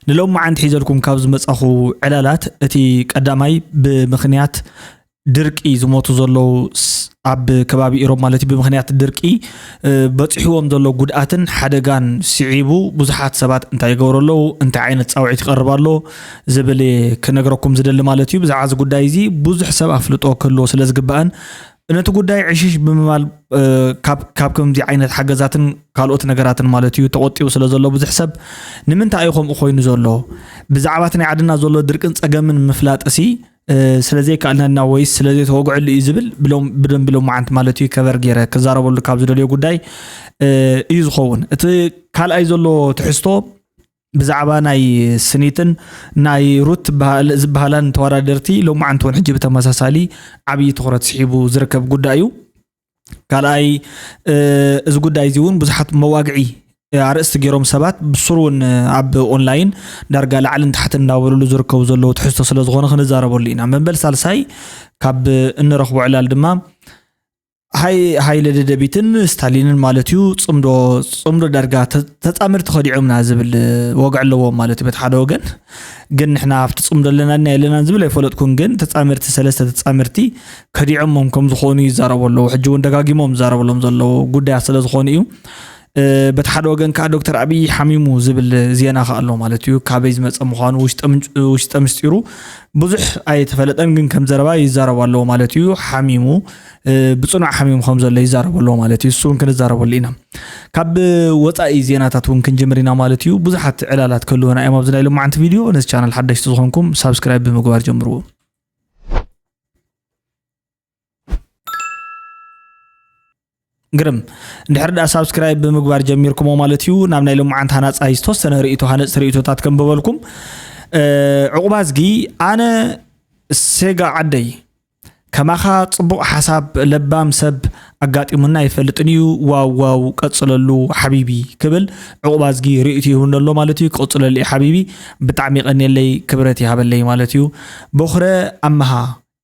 ንሎማዓንቲ ሒዘልኩም ካብ ዝመጻኹ ዕላላት፣ እቲ ቀዳማይ ብምኽንያት ድርቂ ዝሞቱ ዘለዉ ስ-፣ ኣብ ከባቢ ኢሮብ ማለት እዩ፣ ብምኽንያት ድርቂ፣ እ፣ በጺሕዎም ዘሎ ጉድኣትን ሓደጋን ስዒቡ ብዙሓት ሰባት እንታይ ይገብሩ ኣለዉ፣ እንታይ ዓይነት ጻውዒት ይቐርብ ኣሎ ዝብል እየ ክነግረኩም ዝደሊ ማለት እዩ። ብዛዕባ እዚ ጉዳይ እዚ ብዙሕ ሰብ ኣፍልጦ ክህልዎ ስለ ዝግባእን፣ ነቲ ጉዳይ ዕሽሽ ብምባል፣ እ፣ ካብ፣ ካብ ከምዚ ዓይነት ሓገዛትን ካልኦት ነገራትን ማለት እዩ ተቖጢቡ ስለ ዘሎ ብዙሕ ሰብ፣ ንምንታይ እዩ ከምኡ ኮይኑ ዘሎ? ብዛዕባ እቲ ናይ ዓድና ዘሎ ድርቅን ጸገምን ምፍላጥሲ፣ እ፣ ስለ ዘይከኣልናና ወይስ ስለ ዘይተወግዐሉ እዩ ዝብል ብሎም-፣ ብደንቢ ሎማዓንቲ ማለት እዩ ከቨር ገይረ ክዛረበሉ ካብ ዝደልዮ ጉዳይ፣ እ፣ እዩ ዝኸውን። እቲ ካልኣይ ዘሎ ትሕዝቶ ብዛዕባ ናይ ስኒትን ናይ ሩት ዝበሃል-፣ ዝበሃላን ተወዳደርቲ ሎማዓንቲ እውን ሕጂ ብተመሳሳሊ ዓብዪ ትኹረት ስሒቡ ዝርከብ ጉዳይ እዩ። ካልኣይ፣ እ፣ እዚ ጉዳይ እዚ እውን ብዙሓት መዋግዒ ኣርእስቲ ገይሮም ሰባት ብሱሩ እውን ኣብ ኦንላይን ዳርጋ ላዕልን ታሕትን እንዳበሉሉ ዝርከቡ ዘለዉ ትሕዝቶ ስለ ዝኾነ ክንዛረበሉ ኢና። መበል ሳልሳይ ካብ እንረኽቦ ዕላል ድማ ሃይ-፣ ሃይለ ደደቢትን ስታሊንን ማለት እዩ ጽምዶ፣ ጽምዶ ዳርጋ ተ-፣ ተጻምርቲ ከዲዖምና ዝብል ወግዒ ኣለዎም ማለት እዩ በቲ ሓደ ወገን። ግን ንሕና ኣብቲ ጽምዶ ኣለና እና የለናን ዝብል ኣይፈለጥኩን። ግን ተጻምርቲ፣ ሰለስተ ተጻምርቲ ከዲዖሞም ከም ዝኾኑ ይዛረቡ ኣለዉ። ሕጂ እውን ደጋጊሞም ይዛረበሎም ዘለዉ ጉዳያት ስለ ዝኾኑ እዩ። እ፣ በቲ ሓደ ወገን ከኣ ዶክተር ኣብይ ሓሚሙ ዝብል ዜና ከኣ ኣሎ ማለት እዩ። ካበይ ዝመጸ ምዃኑ ውሽጠ ምንጭ-፣ ውሽጠ ምስጢሩ ብዙሕ ኣይተፈለጠን፣ ግን ከም ዘረባ ይዛረቡ ኣለዉ ማለት እዩ። ሓሚሙ፣ እ፣ ብጽኑዕ ሓሚሙ ከም ዘሎ ይዛረቡ ኣለዉ ማለት እዩ። እሱ እውን ክንዛረበሉ ኢና። ካብ ወጻኢ ዜናታት እውን ክንጅምር ኢና ማለት እዩ። ብዙሓት ዕላላት ክህልወና እዮም ኣብዚ ናይ ሎማዓንቲ ቪድዮ። ነዚ ቻናል ሓደሽቲ ዝኾንኩም ሳብስክራይብ ብምግባር ጀምርዎ። ግርም። እንድሕር ደኣ ሳብስክራይብ ብምግባር ጀሚርኩሞ ማለት እዩ፣ ናብ ናይ ሎማዓንቲ ሃናጻይ ዝተወሰነ ርእይቶ፣ ሃነጽቲ ርእይቶታት ከንብበልኩም። እ፣ ዕቑባ ኣዝጊ፣ ኣነ ሴጋ ዓደይ፣ ከማኻ ጽቡቕ ሓሳብ ለባም ሰብ ኣጋጢሙና ኣይፈልጥን እዩ፣ ዋው ዋው፣ ቀጽለሉ ሓቢቢ ክብል ዕቑባ ኣዝጊ ርእይቶ ይህብኒ ኣሎ ማለት እዩ። ክቕጽለሉ እዩ ሓቢቢ፣ ብጣዕሚ የቐንየለይ፣ ክብረት ይሃበለይ ማለት እዩ። ቦኽረ ኣመሃ፣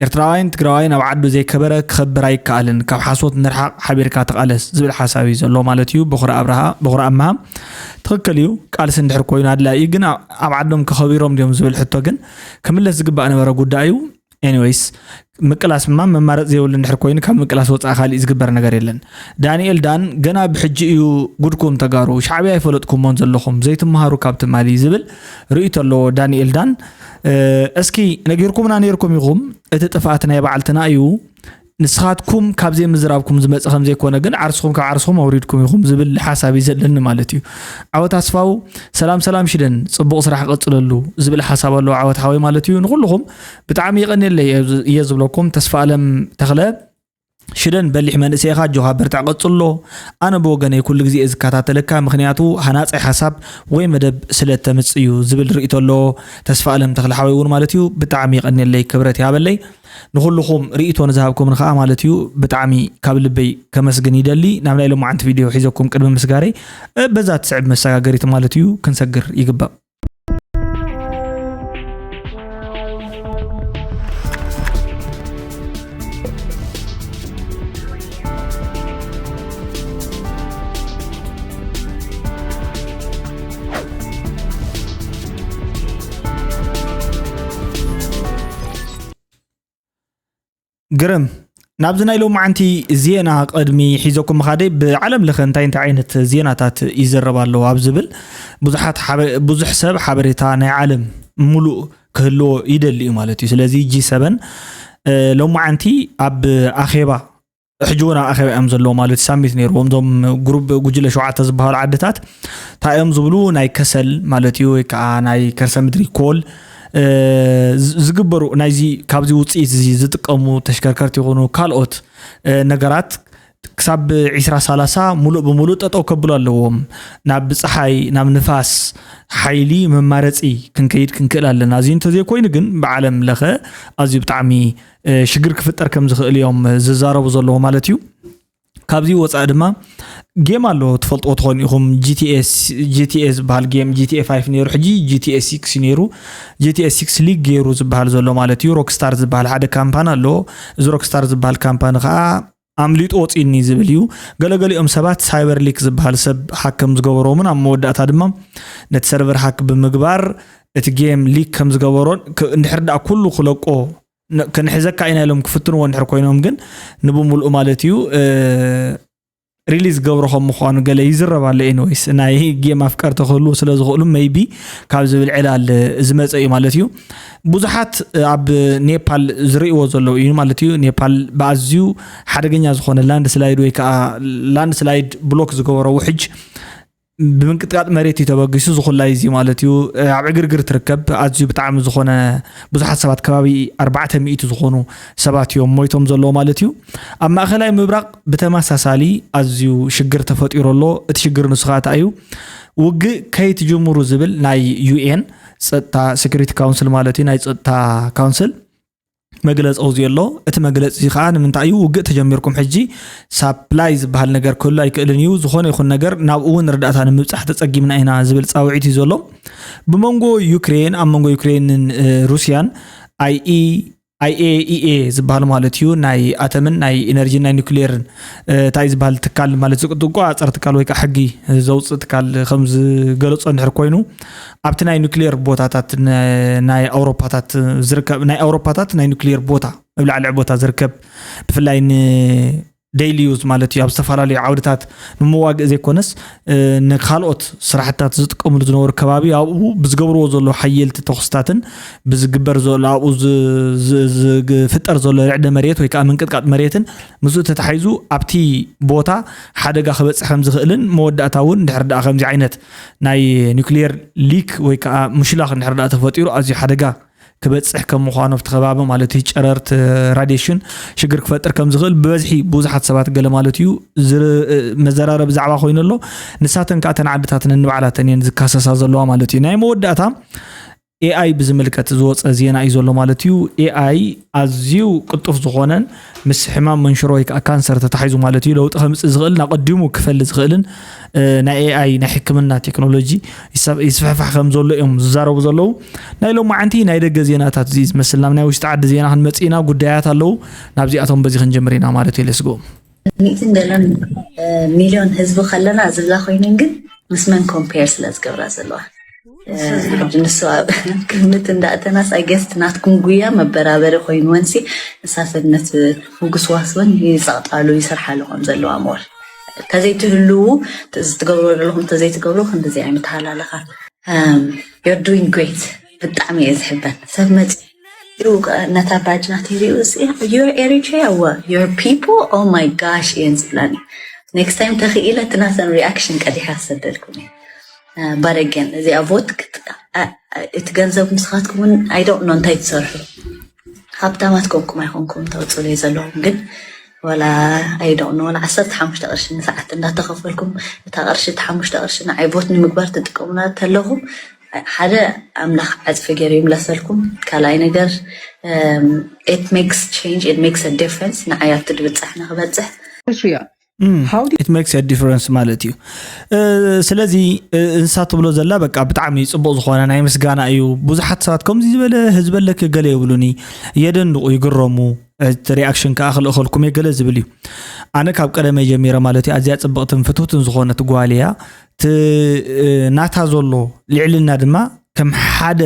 ኤርትራዋይን ትግራዋይን ኣብ ዓዱ ዘይከበረ ክኸብር ኣይከኣልን፣ ካብ ሓሶት ንርሓቕ፣ ሓቢርካ ተቓለስ ዝብል ሓሳብ እዩ ዘሎ ማለት እዩ። በኹሪ ኣብርሃ፣ በኹሪ ኣምሃ ትኽክል እዩ። ቃልሲ እንድሕር ኮይኑ ኣድላዪ እዩ፣ ግን ኣብ፣ ኣብ ዓዶም ከኸቢሮም ድዮም ዝብል ሕቶ ግን ክምለስ ዝግባእ ነበረ ጉዳይ እዩ። ኤኒዌይስ፣ ምቅላስ ድማ መማረፂ ዘይብሉ እንድሕር ኮይኑ ካብ ምቅላስ ወፃኢ ካሊእ ዝግበር ነገር የለን። ዳንኤል ዳን ገና ብሕጂ እዩ ጉድኩም ተጋሩ፣ ሻዕብያ ኣይፈለጥኩሞን ዘለኹም ዘይትመሃሩ ካብ ትማሊ ዝብል ርእይቶ ኣለዎ ዳንኤል ዳን። እ፣ እስኪ ነጊርኩምና ነይርኩም ኢኹም፣ እቲ ጥፍኣት ናይ በዓልትና እዩ። ንስኻትኩም ካብ ዘይምዝራብኩም ዝመጽእ ከም ዘይኮነ ግን ዓርስኹም ካብ ዓርስኹም ኣውሪድኩም ኢኹም ዝብል ሓሳብ እዩ ዘለኒ ማለት እዩ። ዓወት ኣስፋው፣ ሰላም ሰላም ሽደን፣ ጽቡቕ ስራሕ ቀጽለሉ ዝብል ሓሳብ ኣለዎ ዓወት ሓወይ ማለት እዩ። ንኹልኹም ብጣዕሚ የቐንየለይ እየ ዝብለኩም። ተስፋ ኣለም ተኽለ፣ ሽደን በሊሕ መንእሰይ ኢኻ፣ ኣጆኻ በርትዕ ቀጽሎ። ኣነ ብወገነይ ኩሉ ግዜ እየ ዝከታተለካ፣ ምኽንያቱ ሃናጺ ሓሳብ ወይ መደብ ስለ እተምጽእ እዩ ዝብል ርእይቶ ኣለዎ ተስፋ ኣለም ተኽለ ሓወይ እውን ማለት እዩ። ብጣዕሚ የቐንየለይ፣ ክብረት ይሃበለይ። ንኹልኹም ርእይቶ ንዝሃብኩምን ኸኣ ማለት እዩ ብጣዕሚ ካብ ልበይ ከመስግን ይደሊ። ናብ ናይ ሎማዓንቲ ቪድዮ ሒዘኩም ቅድሚ ምስጋረይ፣ እ፣ በዛ ትስዕብ መሰጋገሪት ማለት እዩ ክንሰግር ይግባእ። ግርም። ናብዚ ናይ ሎማዓንቲ ዜና ቅድሚ ሒዘኩም ምኻደይ፣ ብዓለም ለኸ እንታይ እንታይ ዓይነት ዜናታት ይዝረብ ኣሎ ኣብ ዝብል፣ ብዙሓት ሓበ-፣ ብዙሕ ሰብ ሓበሬታ ናይ ዓለም ሙሉእ ክህልዎ ይደሊ እዩ ማለት እዩ። ስለዚ ጂ ሰበን፣ እ፣ ሎማዓንቲ ኣብ ኣኼባ፣ ሕጂ እውን ኣብ ኣኼባ እዮም ዘለዉ ማለት እዩ። ሳሚት ነይርዎም፣ እዞም ግሩፕ ጉጅለ ሸውዓተ ዝበሃሉ ዓድታት እንታይ እዮም ዝብሉ፣ ናይ ከሰል ማለት እዩ፣ ወይ ከዓ ናይ ከርሰ ምድሪ ኮል፣ እ፣ ዝ-፣ ዝግበሩ ናይዚ፣ ካብዚ ውፅኢት እዚ ዝጥቀሙ ተሽከርከርቲ ይኹኑ ካልኦት፣ እ፣ ነገራት ክሳብ ዒስራ ሰላሳ ሙሉእ ብሙሉእ ጠጠው ከብሉ ኣለዎም። ናብ ፀሓይ፣ ናብ ንፋስ ሓይሊ መማረፂ ክንከይድ ክንክእል ኣለና። እዚ እንተዘይኮይኑ ግን ብዓለም ለኸ ኣዝዩ ብጣዕሚ፣ እ፣ ሽግር ክፍጠር ከም ዝኽእል እዮም ዝዛረቡ ዘለዉ ማለት እዩ። ካብዚ ወፃኢ ድማ ጌም ኣሎ፣ ትፈልጥዎ ትኾኑ ኢኹም። ጂ ቲ ኤስ፣ ጂ ቲ ኤ ዝበሃል ጌም፣ ጂ ቲ ኤ ፋይቭ ነይሩ፣ ሕጂ ጂ ቲ ኤ ሲክስ እዩ ነይሩ። ጂ ቲ ኤ ሲክስ ሊግ ገይሩ ዝበሃል ዘሎ ማለት እዩ። ሮክስታር ዝበሃል ሓደ ካምፓኒ ኣሎ። እዚ ሮክስታር ዝበሃል ካምፓኒ ከዓ ኣምሊጡ ወፂኒ ዝብል እዩ። ገለገሊኦም ሰባት ሳይበር ሊክ ዝበሃል ሰብ ሃክ ከም ዝገበሮምን ኣብ መወዳእታ ድማ ነቲ ሰርቨር ሃክ ብምግባር እቲ ጌም ሊክ ከም ዝገበሮን ክ- እንድሕር ደኣ ኩሉ ክለቆ ን- ክንሕዘካ ኢና ኢሎም ክፍትንዎ እንድሕር ኮይኖም ግን ንብምልኡ ማለት እዩ እ፣ ሪሊዝ ገብሮ ከም ምዃኑ ገለ ይዝረብ ኣሎ። ኤኒዌይስ ናይ ጌም ኣፍቀርቲ ክህልዉ ስለ ዝኽእሉ ሜይቢ ካብ ዝብል ዕላል ዝመፀ እዩ ማለት እዩ። ብዙሓት ኣብ ኔፓል ዝርእይዎ ዘለዉ እዩ ማለት እዩ። ኔፓል ብኣዝዩ ሓደገኛ ዝኾነ ላንድ ስላይድ ወይ ከዓ ላንድ ስላይድ ብሎክ ዝገበሮ ውሕጅ ብምንቅጥቃጥ መሬት እዩ ተበጊሱ ዝኹላይ እዚ ማለት እዩ ኣብ ዕግርግር ትርከብ ኣዝዩ ብጣዕሚ ዝኾነ ብዙሓት ሰባት ከባቢ ኣርባዕተ ሚእቲ ዝኾኑ ሰባት እዮም ሞይቶም ዘለዎ ማለት እዩ ኣብ ማእኸላይ ምብራቕ ብተመሳሳሊ ኣዝዩ ሽግር ተፈጢሩ ኣሎ እቲ ሽግር ንሱ ከዓ እንታይ እዩ ውግእ ከይትጅምሩ ዝብል ናይ ዩኤን ፀጥታ ሴኩሪቲ ካውንስል ማለት እዩ ናይ ፀጥታ ካውንስል መግለፂ ኣውፅኡ ኣሎ እቲ መግለፂ እዚ ከዓ ንምንታይ እዩ ውግእ ተጀሚርኩም ሕጂ ሳፕላይ ዝበሃል ነገር ክህሉ ኣይክእልን እዩ ዝኾነ ይኹን ነገር ናብኡ እውን ርዳእታ ንምብፃሕ ተፀጊምና ኢና ዝብል ፃውዒት እዩ ዘሎ ብመንጎ ዩክሬን ኣብ መንጎ ዩክሬንን ሩስያን ኣይኢ ኣይኤኢኤ ዝበሃል ማለት እዩ ናይ ኣተምን ናይ ኢነርጂን ናይ ኒክሌርን እንታይ ዝበሃል ትካል ማለት ዝቆፃፀር ትካል ወይ ከዓ ሕጊ ዘውፅእ ትካል ከም ዝገለፆ እንድሕር ኮይኑ ኣብቲ ናይ ኒክሌር ቦታታት ናይ ኣውሮፓታት ዝርከብ ናይ ኣውሮፓታት ናይ ኒክሌር ቦታ ኣብ ላዕሊ ቦታ ዝርከብ ብፍላይ ን ዴይሊ ዩዝ ማለት እዩ ኣብ ዝተፈላለዩ ዓውድታት ንምዋግእ ዘይኮነስ ንካልኦት ስራሕትታት ዝጥቀምሉ ዝነበሩ ከባቢ ኣብኡ ብዝገብርዎ ዘሎ ሓየልቲ ተኹስታትን ብዝግበር ዘሎ ኣብኡ ዝፍጠር ዘሎ ርዕደ መሬት ወይ ከዓ ምንቅጥቃጥ መሬትን ምስኡ ተታሒዙ ኣብቲ ቦታ ሓደጋ ክበፅሕ ከም ዝኽእልን መወዳእታ እውን እንድሕር ደኣ ከምዚ ዓይነት ናይ ኒክሊየር ሊክ ወይ ከዓ ምሽላኽ እንድሕር ደኣ ተፈጢሩ ኣዝዩ ሓደጋ ክበፅሕ ከም ምዃኑ ኣብቲ ከባቢ ማለት እዩ ጨረርቲ ራዲሽን ሽግር ክፈጥር ከም ዝኽእል ብበዝሒ ብዙሓት ሰባት ገለ ማለት እዩ መዘራረቢ ዛዕባ ኮይኑ ኣሎ ንሳተን ከዓ ተን ዓድታት ነንባዕላተን እየን ዝካሰሳ ዘለዋ ማለት እዩ ናይ መወዳእታ ኤኣይ ብዝምልከት ዝወፀ ዜና እዩ ዘሎ ማለት እዩ ኤኣይ ኣዝዩ ቅልጡፍ ዝኾነን ምስ ሕማም መንሽሮ ወይ ከዓ ካንሰር ተታሒዙ ማለት እዩ ለውጢ ከምፅእ ዝኽእል ናቀዲሙ ክፈሊ ዝኽእልን ናይ ኤኣይ ናይ ሕክምና ቴክኖሎጂ ይስፍሕፋሕ ከም ዘሎ እዮም ዝዛረቡ ዘለዉ ናይ ሎማዓንቲ ናይ ደገ ዜናታት እዚ ዝመስል ናብ ናይ ውሽጢ ዓዲ ዜና ክንመፅእ ኢና ጉዳያት ኣለዉ ናብዚኣቶም በዚ ክንጀምር ኢና ማለት እዩ ለስጎ ሚእትን ገለን ሚሊዮን ህዝቢ ከለና ዝብላ ኮይነን ግን ምስ መን ኮምፔር ስለ ዝገብራ ዘለዋ ንሱ ኣብ ግምት እንዳእተናስ ኣገስት ናትኩም ጉያ መበራበሪ ኮይንወንሲ ንሳተነት ምጉስዋስወን ይፀቕጣሉ ይሰርሓሉ ከም ዘለዋ ሞር ተዘይትህልዉ ትገብሮ ዘለኹም ተዘይትገብሩ ክንድዚ ኣይምተሃላለኻን you're doing great ብጣዕሚ እየ ዝሕበን ሰብ መፂ ነታ ባጅ ናተይ ሪኡ you're Eritrea what your people oh my gosh እየን ዝብላኒ next time ተኽኢለ እቲ ናተን reaction ቀዲሐ ክሰደልኩም እየ but again እዚኣ vote እቲ ገንዘብ ንስኻትኩም እውን I don't know እንታይ ትሰርሑ ሃብታማት ኮንኩም ኣይኮንኩም ተውፅሉ ዘለኹም ግን ወላ I don't know ወላ ዓሰርተ ሓሙሽተ ቅርሺ ንሰዓት እንዳተኸፈልኩም እታ ቅርሺ እቲ ሓሙሽተ ቅርሺ ንዓይ vote ንምግባር ትጥቀሙላ ተለኹም ሓደ ኣምላኽ ዓፅፊ ገይሩ ይምለሰልኩም ካልኣይ ነገር it makes change it makes a difference ንዓይ ኣብቲ ድብፃሕ ንክበፅሕ Eritrea. How did it makes a difference ማለት እዩ ስለዚ እንሳ ትብሎ ዘላ በቃ ብጣዕሚ ፅቡቅ ዝኾነ ናይ ምስጋና እዩ ብዙሓት ሰባት ከምዚ ዝበለ ህዝቢ ኣለክ ገለ ይብሉኒ የደንቁ ይግረሙ እቲ reaction ከዓ ክልእኸልኩም እየ ገለ ዝብል እዩ ኣነ ካብ ቀደመ ጀሚረ ማለት እዩ ኣዝያ ፅብቅትን ፍትውትን ዝኾነት ጓል እያ ናታ ዘሎ ልዕልና ድማ ከም ሓደ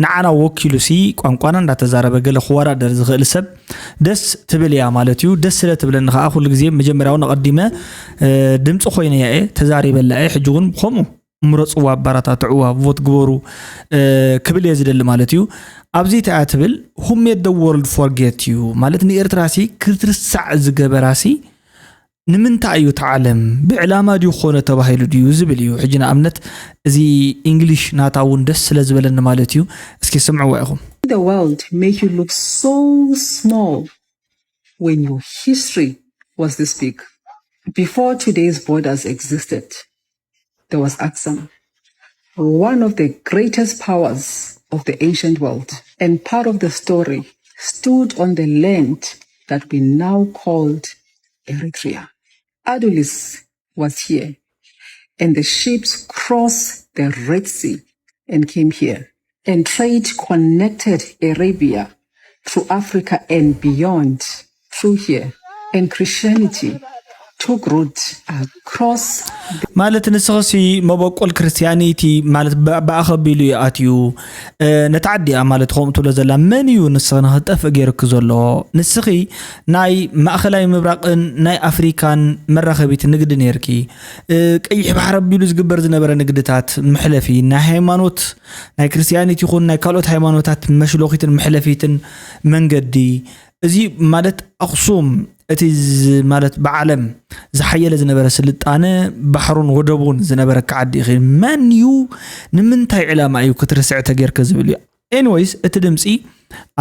ንዓና ወኪሉ ሲ ቋንቋና እንዳተዛረበ ገለ ክወዳደር ዝኽእል ሰብ ደስ ትብል እያ ማለት እዩ ደስ ስለ ትብለኒ ከዓ ኩሉ ግዜ መጀመርያውን ኣቐዲመ ድምፂ ኮይነ እየ ተዛሪበላ እየ ሕጂ እውን ከምኡ ምረፅዋ ኣባራታትዕዋ ቮት ግበሩ ክብል እየ ዝደሊ ማለት እዩ ኣብዚ ተኣ ትብል who made the world forget you ማለት ንኤርትራ ሲ ክትርሳዕ ዝገበራ ሲ ንምንታይ እዩ እቲ ዓለም ብዕላማ ድዩ ክኾነ ተባሂሉ ድዩ ዝብል እዩ ሕጂ ንኣብነት እዚ እንግሊሽ ናታ እውን ደስ ስለ ዝበለኒ ማለት እዩ እስኪ ስምዕዋ ኢኹም the world make you look so small when your history was this big before today's borders existed there was Aksum, one of the greatest powers of the ancient world and part of the story, stood on the land that we now called Eritrea. Adulis was here, and the ships crossed the Red Sea and came here, and trade connected Arabia to Africa and beyond through here. and Christianity took root across ማለት ንስኽሲ መበቆል ክርስቲያኒቲ ማለት ብኣኸቢሉ እዩ ኣትዩ። ነታ ዓዲኣ ማለት ከምኡ ትብሎ ዘላ መን እዩ ንስኺ ንኽትጠፍእ ገይርኪ ዘሎ? ንስኺ ናይ ማእኸላይ ምብራቕን ናይ ኣፍሪካን መራኸቢት ንግዲ ነርኪ። ቀይሕ ባሕሪ ኣቢሉ ዝግበር ዝነበረ ንግድታት መሕለፊ ናይ ሃይማኖት ናይ ክርስቲያኒቲ ይኹን ናይ ካልኦት ሃይማኖታት መሽሎኺትን መሕለፊትን መንገዲ እዚ ማለት ኣኽሱም እቲ ማለት ብዓለም ዝሓየለ ዝነበረ ስልጣነ ባሕሩን ወደቡን ዝነበረካ ዓዲ ኢኺ። መን እዩ ንምንታይ ዕላማ እዩ ክትርስዕ ተጌርካ ዝብል እዩ። Anyways እቲ ድምፂ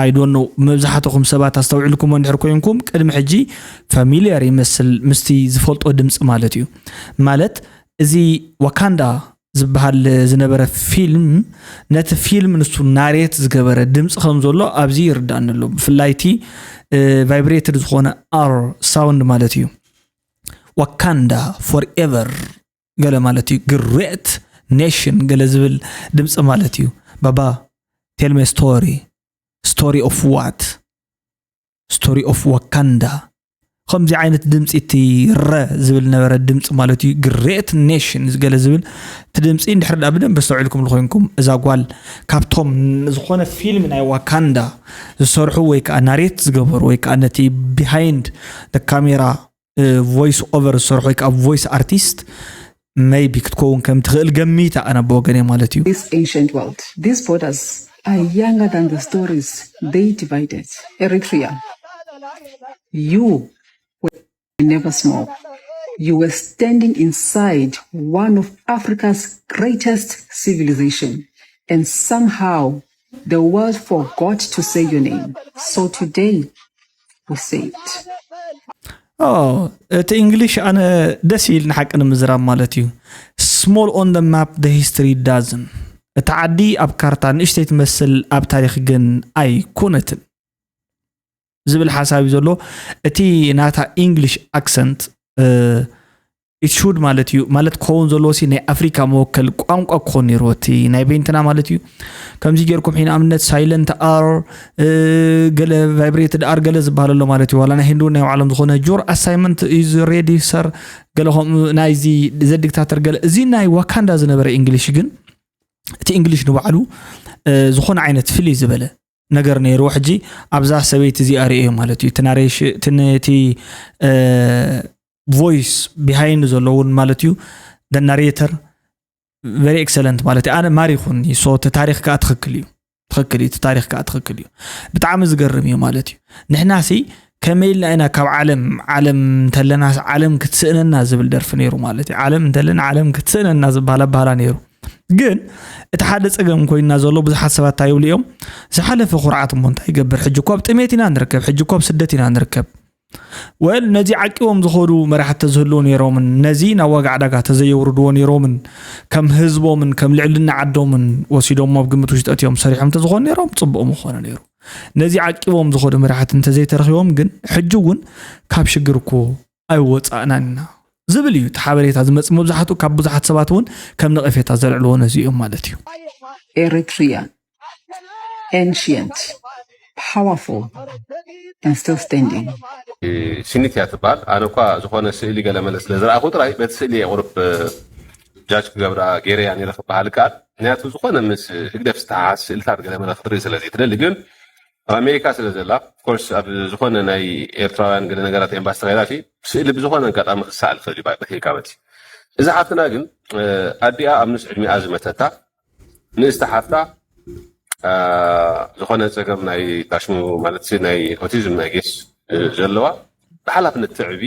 I don't know መብዛሕትኹም ሰባት ኣስተውዒልኩሞ እንድሕር ኮይንኩም ቅድሚ ሕጂ familiar ይመስል ምስቲ ዝፈልጦ ድምፂ ማለት እዩ። ማለት እዚ ዋካንዳ ዝበሃል ዝነበረ ፊልም ነቲ ፊልም ንሱ ናሬት ዝገበረ ድምፂ ከም ዘሎ ኣብዚ ይርዳእኒ ኣሎ። ብፍላይ እቲ vibrated ዝኾነ R sound ማለት እዩ። Wakanda forever ገለ ማለት እዩ። Great nation ገለ ዝብል ድምፂ ማለት እዩ። ባባ tell me story story of what story of Wakanda ከምዚ ዓይነት ድምፂ እቲ ረ ዝብል ነበረ ድምፂ ማለት እዩ። Great nation ገለ ዝብል እቲ ድምፂ እንድሕር ዳ ብደንብ ኣስተውዒልኩም ዝኾይንኩም እዛ ጓል ካብቶም ዝኾነ ፊልም ናይ ዋካንዳ ዝሰርሑ ወይ ከዓ ናሬት ዝገበሩ ወይ ከዓ ነቲ behind ካሜራ voice over ዝሰርሑ ወይ ከዓ voice artist maybe ክትከውን ከም ትኽእል ገሚታ ኣነ ብወገነይ ማለት እዩ። This ancient world. These borders are younger than the stories they divided. Eritrea, you were never small. You were standing inside one of Africa's greatest civilization, and somehow the world forgot to say your name. So today, we say it. እቲ እንግሊሽ ኣነ ደስ ኢል ንሓቂ ንምዝራብ ማለት እዩ። Small on the map the history doesn't እቲ ዓዲ ኣብ ካርታ ንእሽተይ ትመስል ኣብ ታሪክ ግን ኣይኮነትን ዝብል ሓሳብ እዩ ዘሎ። እቲ ናታ English accent it should ማለት እዩ ማለት ክኸውን ዘለዎ ሲ ናይ ኣፍሪካ መወከል ቋንቋ ክኾን ነይርዎ እቲ ናይ ቤንትና ማለት እዩ። ከምዚ ጌርኩም ሒን ኣብነት silent R ገለ vibrated R ገለ ዝበሃል ኣሎ ማለት እዩ። ዋላ ናይ ህንዲ እውን ናይ ባዕሎም ዝኾነ your assignment is ready sir ገለ ከምኡ ናይዚ ዘ ዲክታተር ገለ እዚ ናይ ዋካንዳ ዝነበረ እንግሊሽ ግን እቲ እንግሊሽ ንባዕሉ ዝኾነ ዓይነት ፍልይ ዝበለ ነገር ነይርዎ። ሕጂ ኣብዛ ሰበይቲ እዚኣ ርእዮ ማለት እዩ እቲ ናሬሽ እቲ ነቲ voice behind ዘለውን ማለት እዩ the narrator very excellent ማለት እዩ። ኣነ ማሪኹኒ so እቲ ታሪኽ ከዓ ትኽክል እዩ ትኽክል እዩ እቲ ታሪኽ ከዓ ትኽክል እዩ። ብጣዕሚ ዝገርም እዩ ማለት እዩ። ንሕናሲ ከመይ ኢልና ኢና ካብ ዓለም ዓለም እንተለናስ ዓለም ክትስእነና ዝብል ደርፊ ነይሩ ማለት እዩ። ዓለም እንተለና ዓለም ክትስእነና ዝበሃል ኣባህላ ነይሩ። ግን እቲ ሓደ ፀገም ኮይና ዘሎ ብዙሓት ሰባት እንታይ ይብሉ እዮም ዝሓለፈ ኩርዓት እሞ እንታይ ይገብር ሕጂ እኮ ኣብ ጥሜት ኢና ንርከብ ሕጂ እኮ ኣብ ስደት ኢና ንርከብ Well ነዚ ዓቂቦም ዝኸዱ መራሕቲ ተዝህልዉ ነይሮምን ነዚ ናብ ዋጋ ዕዳጋ ተዘየውርድዎ ነይሮምን ከም ህዝቦምን ከም ልዕልና ዓዶምን ወሲዶሞ ኣብ ግምት ውሽጢ ኣእትዮም ሰሪሖም ተዝኾኑ ነይሮም ፅቡቕ ምኾነ ነይሩ። ነዚ ዓቂቦም ዝኸዱ መራሕቲ እንተዘይተረኺቦም ግን ሕጂ እውን ካብ ሽግር እኮ ኣይወፃእናን ኢና ዝብል እዩ እቲ ሓበሬታ ዝመፅእ። መብዛሕትኡ ካብ ብዙሓት ሰባት እውን ከም ነቐፌታ ዘልዕልዎ ነዚ እዮም ማለት እዩ። Eritrea, ancient, powerful, and still standing. ሲኒት እያ ትበሃል። ኣነ እኳ ዝኾነ ስእሊ ገለመለ ስለ ዝረኣኹ ጥራይ በቲ ስእሊ እየ ቁሩብ ጃጅ ክገብራ ገይረ እያ ነይረ ክበሃል ይከኣል። ምክንያቱ ዝኾነ ምስ ህግደፍ ዝተሓሓዝ ስእልታት ገለመለ ክትርኢ ስለ ዘይትደሊ። ግን ኣብ ኣሜሪካ ስለ ዘላ ኦፍኮርስ ኣብ ዝኾነ ናይ ኤርትራውያን ገለ ነገራት ኤምባሲ ተኸይዳ ስእሊ ብዝኾነ ኣጋጣሚ ክሰኣል ይኽእል እዩ በቲ እዛ ሓፍትና ግን ኣዲኣ ኣብ ንስ ዕድሚኣ ዝመተታ ንእስቲ ሓፍታ ዝኾነ ፀገም ናይ ታሽሙ ማለት ናይ ኦቲዝም ናይ ጌስ ዘለዋ ብሓላፍነት ትዕቢ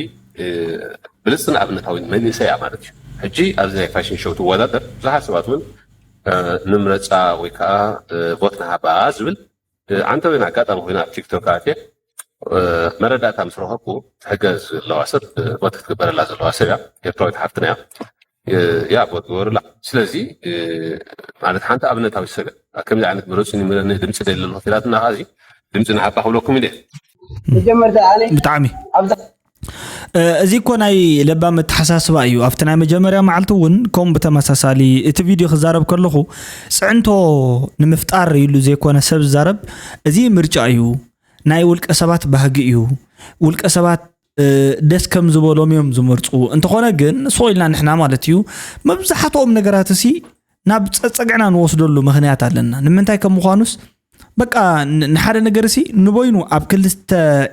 ብልፅትን ኣብነታዊ መንእሰያ ማለት እዩ። ሕጂ ኣብዚ ናይ ፋሽን ሾው ትወዳደር ብዙሓት ሰባት እውን ንምረፃ ወይ ከዓ ቮት ንሃባ ዝብል ዓንተ ወይን ኣጋጣሚ ኮይና ኣብ ቲክቶክ ኣትየ መረዳእታ ምስ ረኸብኩ ትሕገዝ ዘለዋ ሰብ ቮት ክትግበረላ ዘለዋ ሰብ እያ። ኤርትራዊት ሓፍትና እያ። ያ ቮት ግበሩላ። ስለዚ ማለት ሓንቲ ኣብነታዊ ሰብ እያ። ከምዚ ዓይነት ምረፁኒ ምረኒ ድምፂ ደሊ ኣለኹ ኢላትና ከዚ ድምፂ ንዓባ ክብለኩም ኢለ። ብጣዕሚ እዚ እኮ ናይ ለባም ኣተሓሳስባ እዩ። ኣብቲ ናይ መጀመርያ መዓልቲ እውን ከምኡ ብተመሳሳሊ እቲ ቪድዮ ክዛረብ ከለኹ ፅዕንቶ ንምፍጣር ኢሉ ዘይኮነ ሰብ ዝዛረብ እዚ ምርጫ እዩ። ናይ ውልቀ ሰባት ባህጊ እዩ። ውልቀ ሰባት ደስ ከም ዝበሎም እዮም ዝመርፁ። እንተኾነ ግን ስቕ ኢልና ንሕና ማለት እዩ መብዛሕትኦም ነገራት እሲ ናብ ፀፀግዕና ንወስደሉ ምኽንያት ኣለና። ንምንታይ ከም ምዃኑስ በቃ ንሓደ ነገር ሲ ንበይኑ ኣብ ክልተ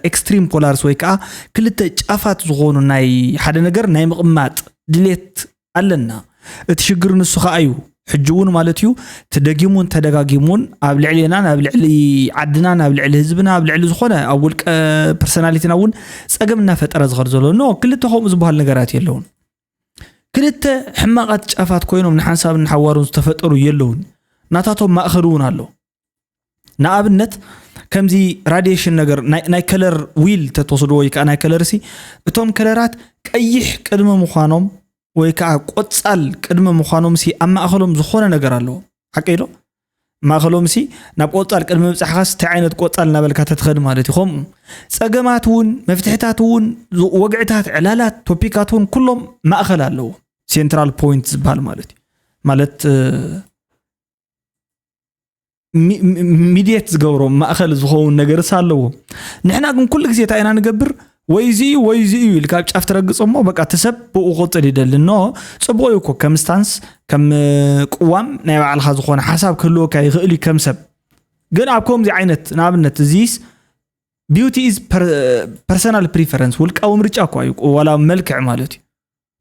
ኤክስትሪም ፖላርስ ወይ ከዓ ክልተ ጫፋት ዝኾኑ ናይ ሓደ ነገር ናይ ምቕማጥ ድሌት ኣለና። እቲ ሽግር ንሱ ከዓ እዩ። ሕጂ እውን ማለት እዩ ተደጊሙን ተደጋጊሙን ኣብ ልዕሌና ናብ ልዕሊ ዓድና ናብ ልዕሊ ህዝብና ኣብ ልዕሊ ዝኾነ ኣብ ውልቀ ፐርሰናሊቲና እውን ፀገም እናፈጠረ ዝኸድ ዘሎ ኖ ክልተ ከምኡ ዝበሃል ነገራት የለውን። ክልተ ሕማቓት ጫፋት ኮይኖም ንሓንሳብን ንሓዋሩን ዝተፈጠሩ የለውን። ናታቶም ማእኸል እውን ኣሎ። ንኣብነት ከምዚ ራዲሽን ነገር ናይ ከለር ዊል ተተወስድዎ ወይ ከዓ ናይ ከለር ሲ እቶም ከለራት ቀይሕ ቅድሚ ምዃኖም ወይ ከዓ ቆፃል ቅድሚ ምዃኖም ሲ ኣብ ማእኸሎም ዝኾነ ነገር ኣለዎ። ሓቀ ኢሎ ማእኸሎም ሲ ናብ ቆፃል ቅድሚ ምብፃሕኻስ እንታይ ዓይነት ቆፃል እናበልካ ተትኸድ ማለት እዩ። ከምኡ ፀገማት እውን መፍትሕታት እውን ወግዕታት ዕላላት ቶፒካት እውን ኩሎም ማእኸል ኣለዎ። ሴንትራል ፖይንት ዝበሃል ማለት እዩ። ማለት ሚድየት ዝገብሮ ማእኸል ዝኸውን ነገርስ ኣለዎ። ንሕና ግን ኩሉ ግዜ እንታይ ኢና ንገብር? ወይ እዚ እዩ ወይ እዚ እዩ ኢልካ ኣብ ጫፍ ትረግፅ እሞ በቃ እቲ ሰብ ብኡ ክቕፅል ይደሊ ኖ። ፅቡቕ እዩ እኮ ከም ስታንስ ከም ቅዋም ናይ ባዕልኻ ዝኾነ ሓሳብ ክህልወካ ይኽእል እዩ ከም ሰብ። ግን ኣብ ከምዚ ዓይነት ንኣብነት እዚስ beauty is personal preference ውልቃዊ ምርጫ እኳ እዩ ዋላ መልክዕ ማለት እዩ።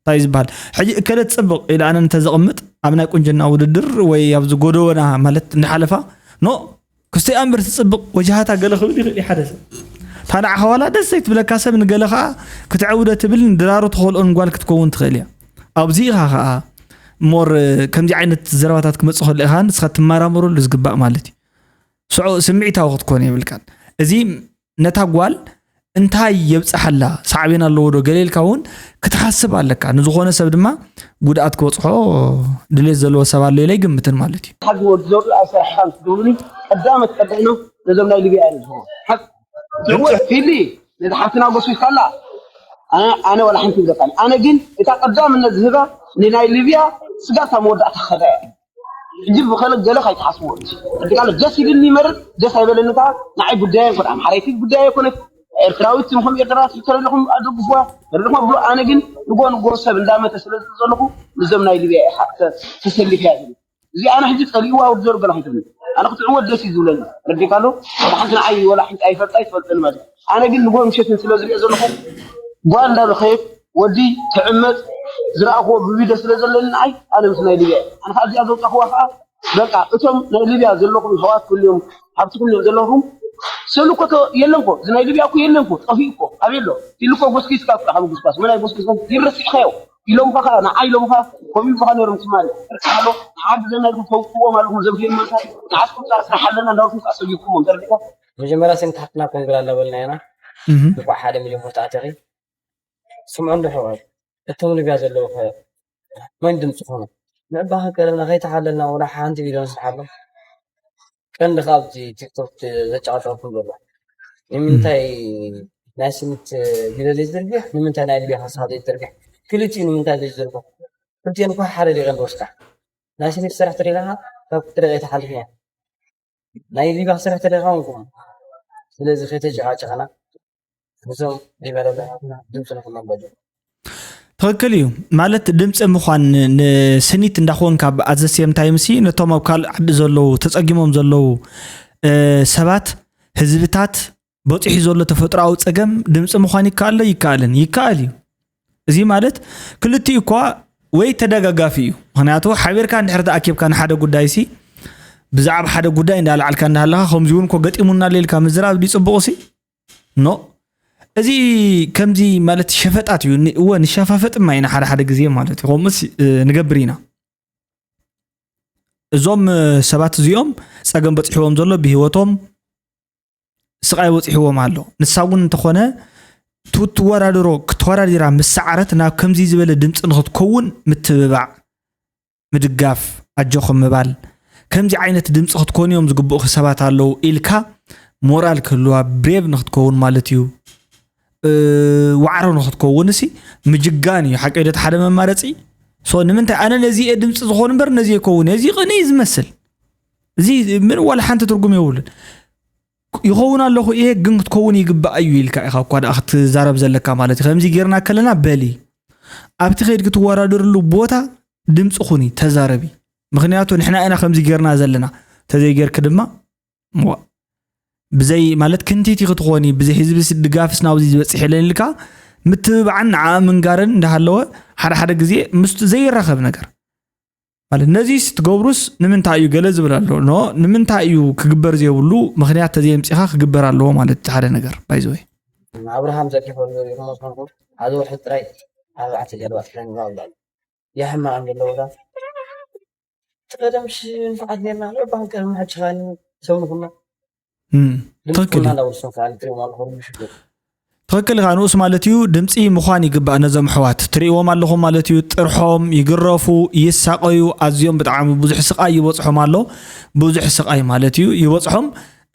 እንታይ ዝበሃል ሕጂ እከለ ትፅብቕ ኢለ ኣነ እንተዘቕምጥ ኣብ ናይ ቁንጅና ውድድር ወይ ኣብዚ ጎደወና ማለት እንዳሓለፋ ኖ ክስቲኣ እምበር ትፅብቕ ወጅሃታ ገለ ክብል ይኽእል እዩ ሓደ ሰብ። እታ ንዓኻ ዋላ ደስ ዘይትብለካ ሰብ ንገለ ከዓ ክትዕውደ ትብል ንድራሩ ትኸልኦን ጓል ክትከውን ትኽእል እያ። ኣብዚ ኢኻ ከዓ ሞር ከምዚ ዓይነት ዘረባታት ክመፅእ ከሎ ኢኻ ንስኻ ትመራመረሉ ዝግባእ ማለት እዩ። ስዑ ስምዒታዊ ክትኮን የብልካን። እዚ ነታ ጓል እንታይ የብፅሓላ ሳዕቤን ኣለዎ ዶ ገለ ኢልካ እውን ክትሓስብ ኣለካ። ንዝኾነ ሰብ ድማ ጉድኣት ክበፅሖ ድሌት ዘለዎ ሰብ ኣሎ ኢለ ኣይግምትን ማለት እዩ። ሓንቲ ወዲ ዘውዱ ኣይሰርሕኻን ትብሉኒ ቀዳመት ቀዳይኖ ነዞም ናይ ሊብያ እዮም ዝኸውን ሓቅ ትዕወት ፊሊ ነዚ ሓፍትና ጎስቢስካላ ኣነ ዋላ ሓንቲ ይብለካኒ ኣነ ግን እታ ቀዳምነት ዝህባ ንናይ ሊብያ ስጋብ እታ መወዳእታ ክኸዳ እያ ሕጂ ብኸለ ገለ ካይትሓስብዎ እንጂ ሕጂ ካለ ደስ ኢልኒ ይመርር ደስ ኣይበለኒ ከዓ ንዓይ ጉዳየ ኣይኮነ ኣምሓራይት ጉዳየ ኣይኮነት ኤርትራዊት ምኹም ኤርትራዊት ተረለኹም ኣደግፍዋ ተረለኹም ኣብሎ ኣነ ግን ንጎ ንጎ ሰብ እንዳመተ ስለ ዘለኹ ምስዞም ናይ ሊብያ ተሰሊፍ እያ ዝብል እዚ ኣነ ሕጂ ፀሊእዋ ወዲ ዘሩ ገለ ከይትብሉ ኣነ ክትዕወት ደስ እዩ ዝብለኒ ረዲካ ኣሎ ሓንቲ ንዓይ ወላ ሓንቲ ኣይፈልጣ ይትፈልጠኒ ማለት ኣነ ግን ንጎ ምሸትን ስለ ዝሪኦ ዘለኹ ጓል እንዳበኸየት ወዲ ትዕመፅ ዝረኣኽዎ ብቪድዮ ስለ ዘለኒ ንዓይ ኣነ ምስ ናይ ሊብያ ኣነ ከዓ እዚኣ ዘውፃኽዋ ከዓ በቃ እቶም ናይ ሊብያ ዘለኹም ኣሕዋት ኩልዮም ሃብቲ ኩልዮም ዘለኹም ስእሊ እኮ የለን እኮ እዚ ናይ ሊብያ እኮ የለን እኮ ጠፊኡ እኮ ኣበይ ኣሎ ኢሉ እኮ ጎስጊስካ እኮ ካብ ጉስጓስ መን ኣይጎስጊስኩም ይረሲዕካዮ ኢሎምኻ ከዓ ንዓይ ኢሎምኻ ኮሚልኩኻ ነይሮም ትማሊ ርካሎ ንዓዲ ዘናልኩም ተውፅዎም ኣለኹም ዘብህዮም መሳ ንዓስኩም ፃር ስራሕ ኣለና እንዳበልኩም ከዓ ሰጊርኩሞም ተረዲእካ መጀመርያ ስም ታሕትና ኮንግራ እንዳበልና ኢና እንኳዕ ሓደ ሚሊዮን ፎቶ ኣተኺ ስምዑ እንዶ ኣሕዋት እቶም ሊብያ ዘለዉ ከ መን ድምፂ ኮኑ ንዕባኸ ቀለምና ከይተሓለልና ወላ ሓንቲ ቪድዮ ንስርሓሎም ቀንዲ ካብዚ ቲክቶክ ዘጫወተኩም ዘሎ ንምንታይ ናይ ስኒት ቪድዮ ዘይዝርግሕ ንምንታይ ናይ ሊብያ ሓሳብ ዘይዝርግሕ ክልቲኡ ንምንታይ ዘይዝርግሑ ክልቲኦን እኳ ሓደ ዲቀን ወስካ ናይ ስኒት ስራሕ ተደለኻ ካብ ክትደቀ ተሓልፍያ ናይ ሊብያ ስራሕ ተደለኻ ንኩም ስለዚ ከይተጨቃጨቅና እዞም ሊበረል ድምፂ ንክመንበሉ ትኽክል እዩ ማለት ድምፂ ምዃን ንስኒት እንዳኾንካ ኣብ ኣዘሴም ታይምሲ ነቶም ኣብ ካልእ ዓዲ ዘለዉ ተፀጊሞም ዘለዉ ሰባት ህዝብታት በፂሑ ዘሎ ተፈጥሮኣዊ ፀገም ድምፂ ምዃን ይከኣል ዶ ይከኣልን ይከኣል እዩ እዚ ማለት ክልቲኡ እኳ ወይ ተደጋጋፊ እዩ ምክንያቱ ሓቢርካ እንድሕር ተኣኪብካ ንሓደ ጉዳይ ሲ ብዛዕባ ሓደ ጉዳይ እንዳልዓልካ እንዳሃለኻ ከምዚ እውን ኮ ገጢሙና ሌልካ ምዝራብ ድዩ ፅቡቕ ሲ ኖ እዚ ከምዚ ማለት ሸፈጣት እዩ እወ ንሸፋፈጥ ማ ኢና ሓደ ሓደ ግዜ ማለት እዩ ከምኡስ ንገብር ኢና እዞም ሰባት እዚኦም ፀገም በፂሕዎም ዘሎ ብሂወቶም ስቓይ በፂሕዎም ኣሎ ንሳ እውን እንተኾነ ትወዳድሮ ክትወዳዲራ ምስ ሰዓረት ናብ ከምዚ ዝበለ ድምፂ ንክትከውን ምትብባዕ ምድጋፍ ኣጆኹም ምባል ከምዚ ዓይነት ድምፂ ክትኮኑ እዮም ዝግብኡኺ ሰባት ኣለዉ ኢልካ ሞራል ክህልዋ ብሬቭ ንክትከውን ማለት እዩ ዋዕሮ ንክትከውን ሲ ምጅጋን እዩ ሓቀይ ዶ ሓደ መማረፂ ሶ ንምንታይ ኣነ ነዚ እየ ድምፂ ዝኾኑ እምበር ነዚ የከውን እዚ ቅን እዩ ዝመስል እዚ ምን ዋላ ሓንቲ ትርጉም የብሉን ይኸውን ኣለኹ እየ ግን ክትከውን ይግባእ እዩ ኢልካ ኢኻ እኳ ደኣ ክትዛረብ ዘለካ ማለት እዩ። ከምዚ ጌርና ከለና በሊ ኣብቲ ከይድ ክትወዳደርሉ ቦታ ድምፂ ኩኒ ተዛረቢ። ምክንያቱ ንሕና ኢና ከምዚ ጌርና ዘለና ተዘይጌርክ ድማ ዋ ብዘይ ማለት ክንቲቲ ክትኾኒ ብዘይ ህዝቢ ድጋፍስ ናብዚ ዝበፅሕ የለን ኢልካ ምትብባዕን ንዓ ምንጋርን እንዳሃለወ ሓደ ሓደ ግዜ ምስቱ ዘይራኸብ ነገር ማለት ነዚስ ትገብሩስ ንምንታይ እዩ ገለ ዝብል ኣሎ ኖ ንምንታይ እዩ ክግበር ዘይብሉ ምክንያት ተዘየምፂኻ ክግበር ኣለዎ ማለት እቲ ሓደ ነገር ባይዘወይ ኣብርሃም ዘኪፈሉ ይመስለኩም ኣብዚ ወርሒ ጥራይ ኣርባዕተ ጀልባ ጥራይ ንባብ ኣሎ የሕማቕ ዘሎ ቦታ ቀደም ሽንፍዓት ጌርና ኣሎ ባንከር ምሕጭኻኒ ሰውንኩና ትክክል ትክክል ኢኻ ንኡስ ማለት እዩ ድምፂ ምዃን ይግባእ ነዞም ኣሕዋት ትርእዎም ኣለኹም ማለት እዩ ጥርሖም ይግረፉ ይሳቐዩ ኣዝዮም ብጣዕሚ ብዙሕ ስቓይ ይበፅሖም ኣሎ ብዙሕ ስቓይ ማለት እዩ ይበፅሖም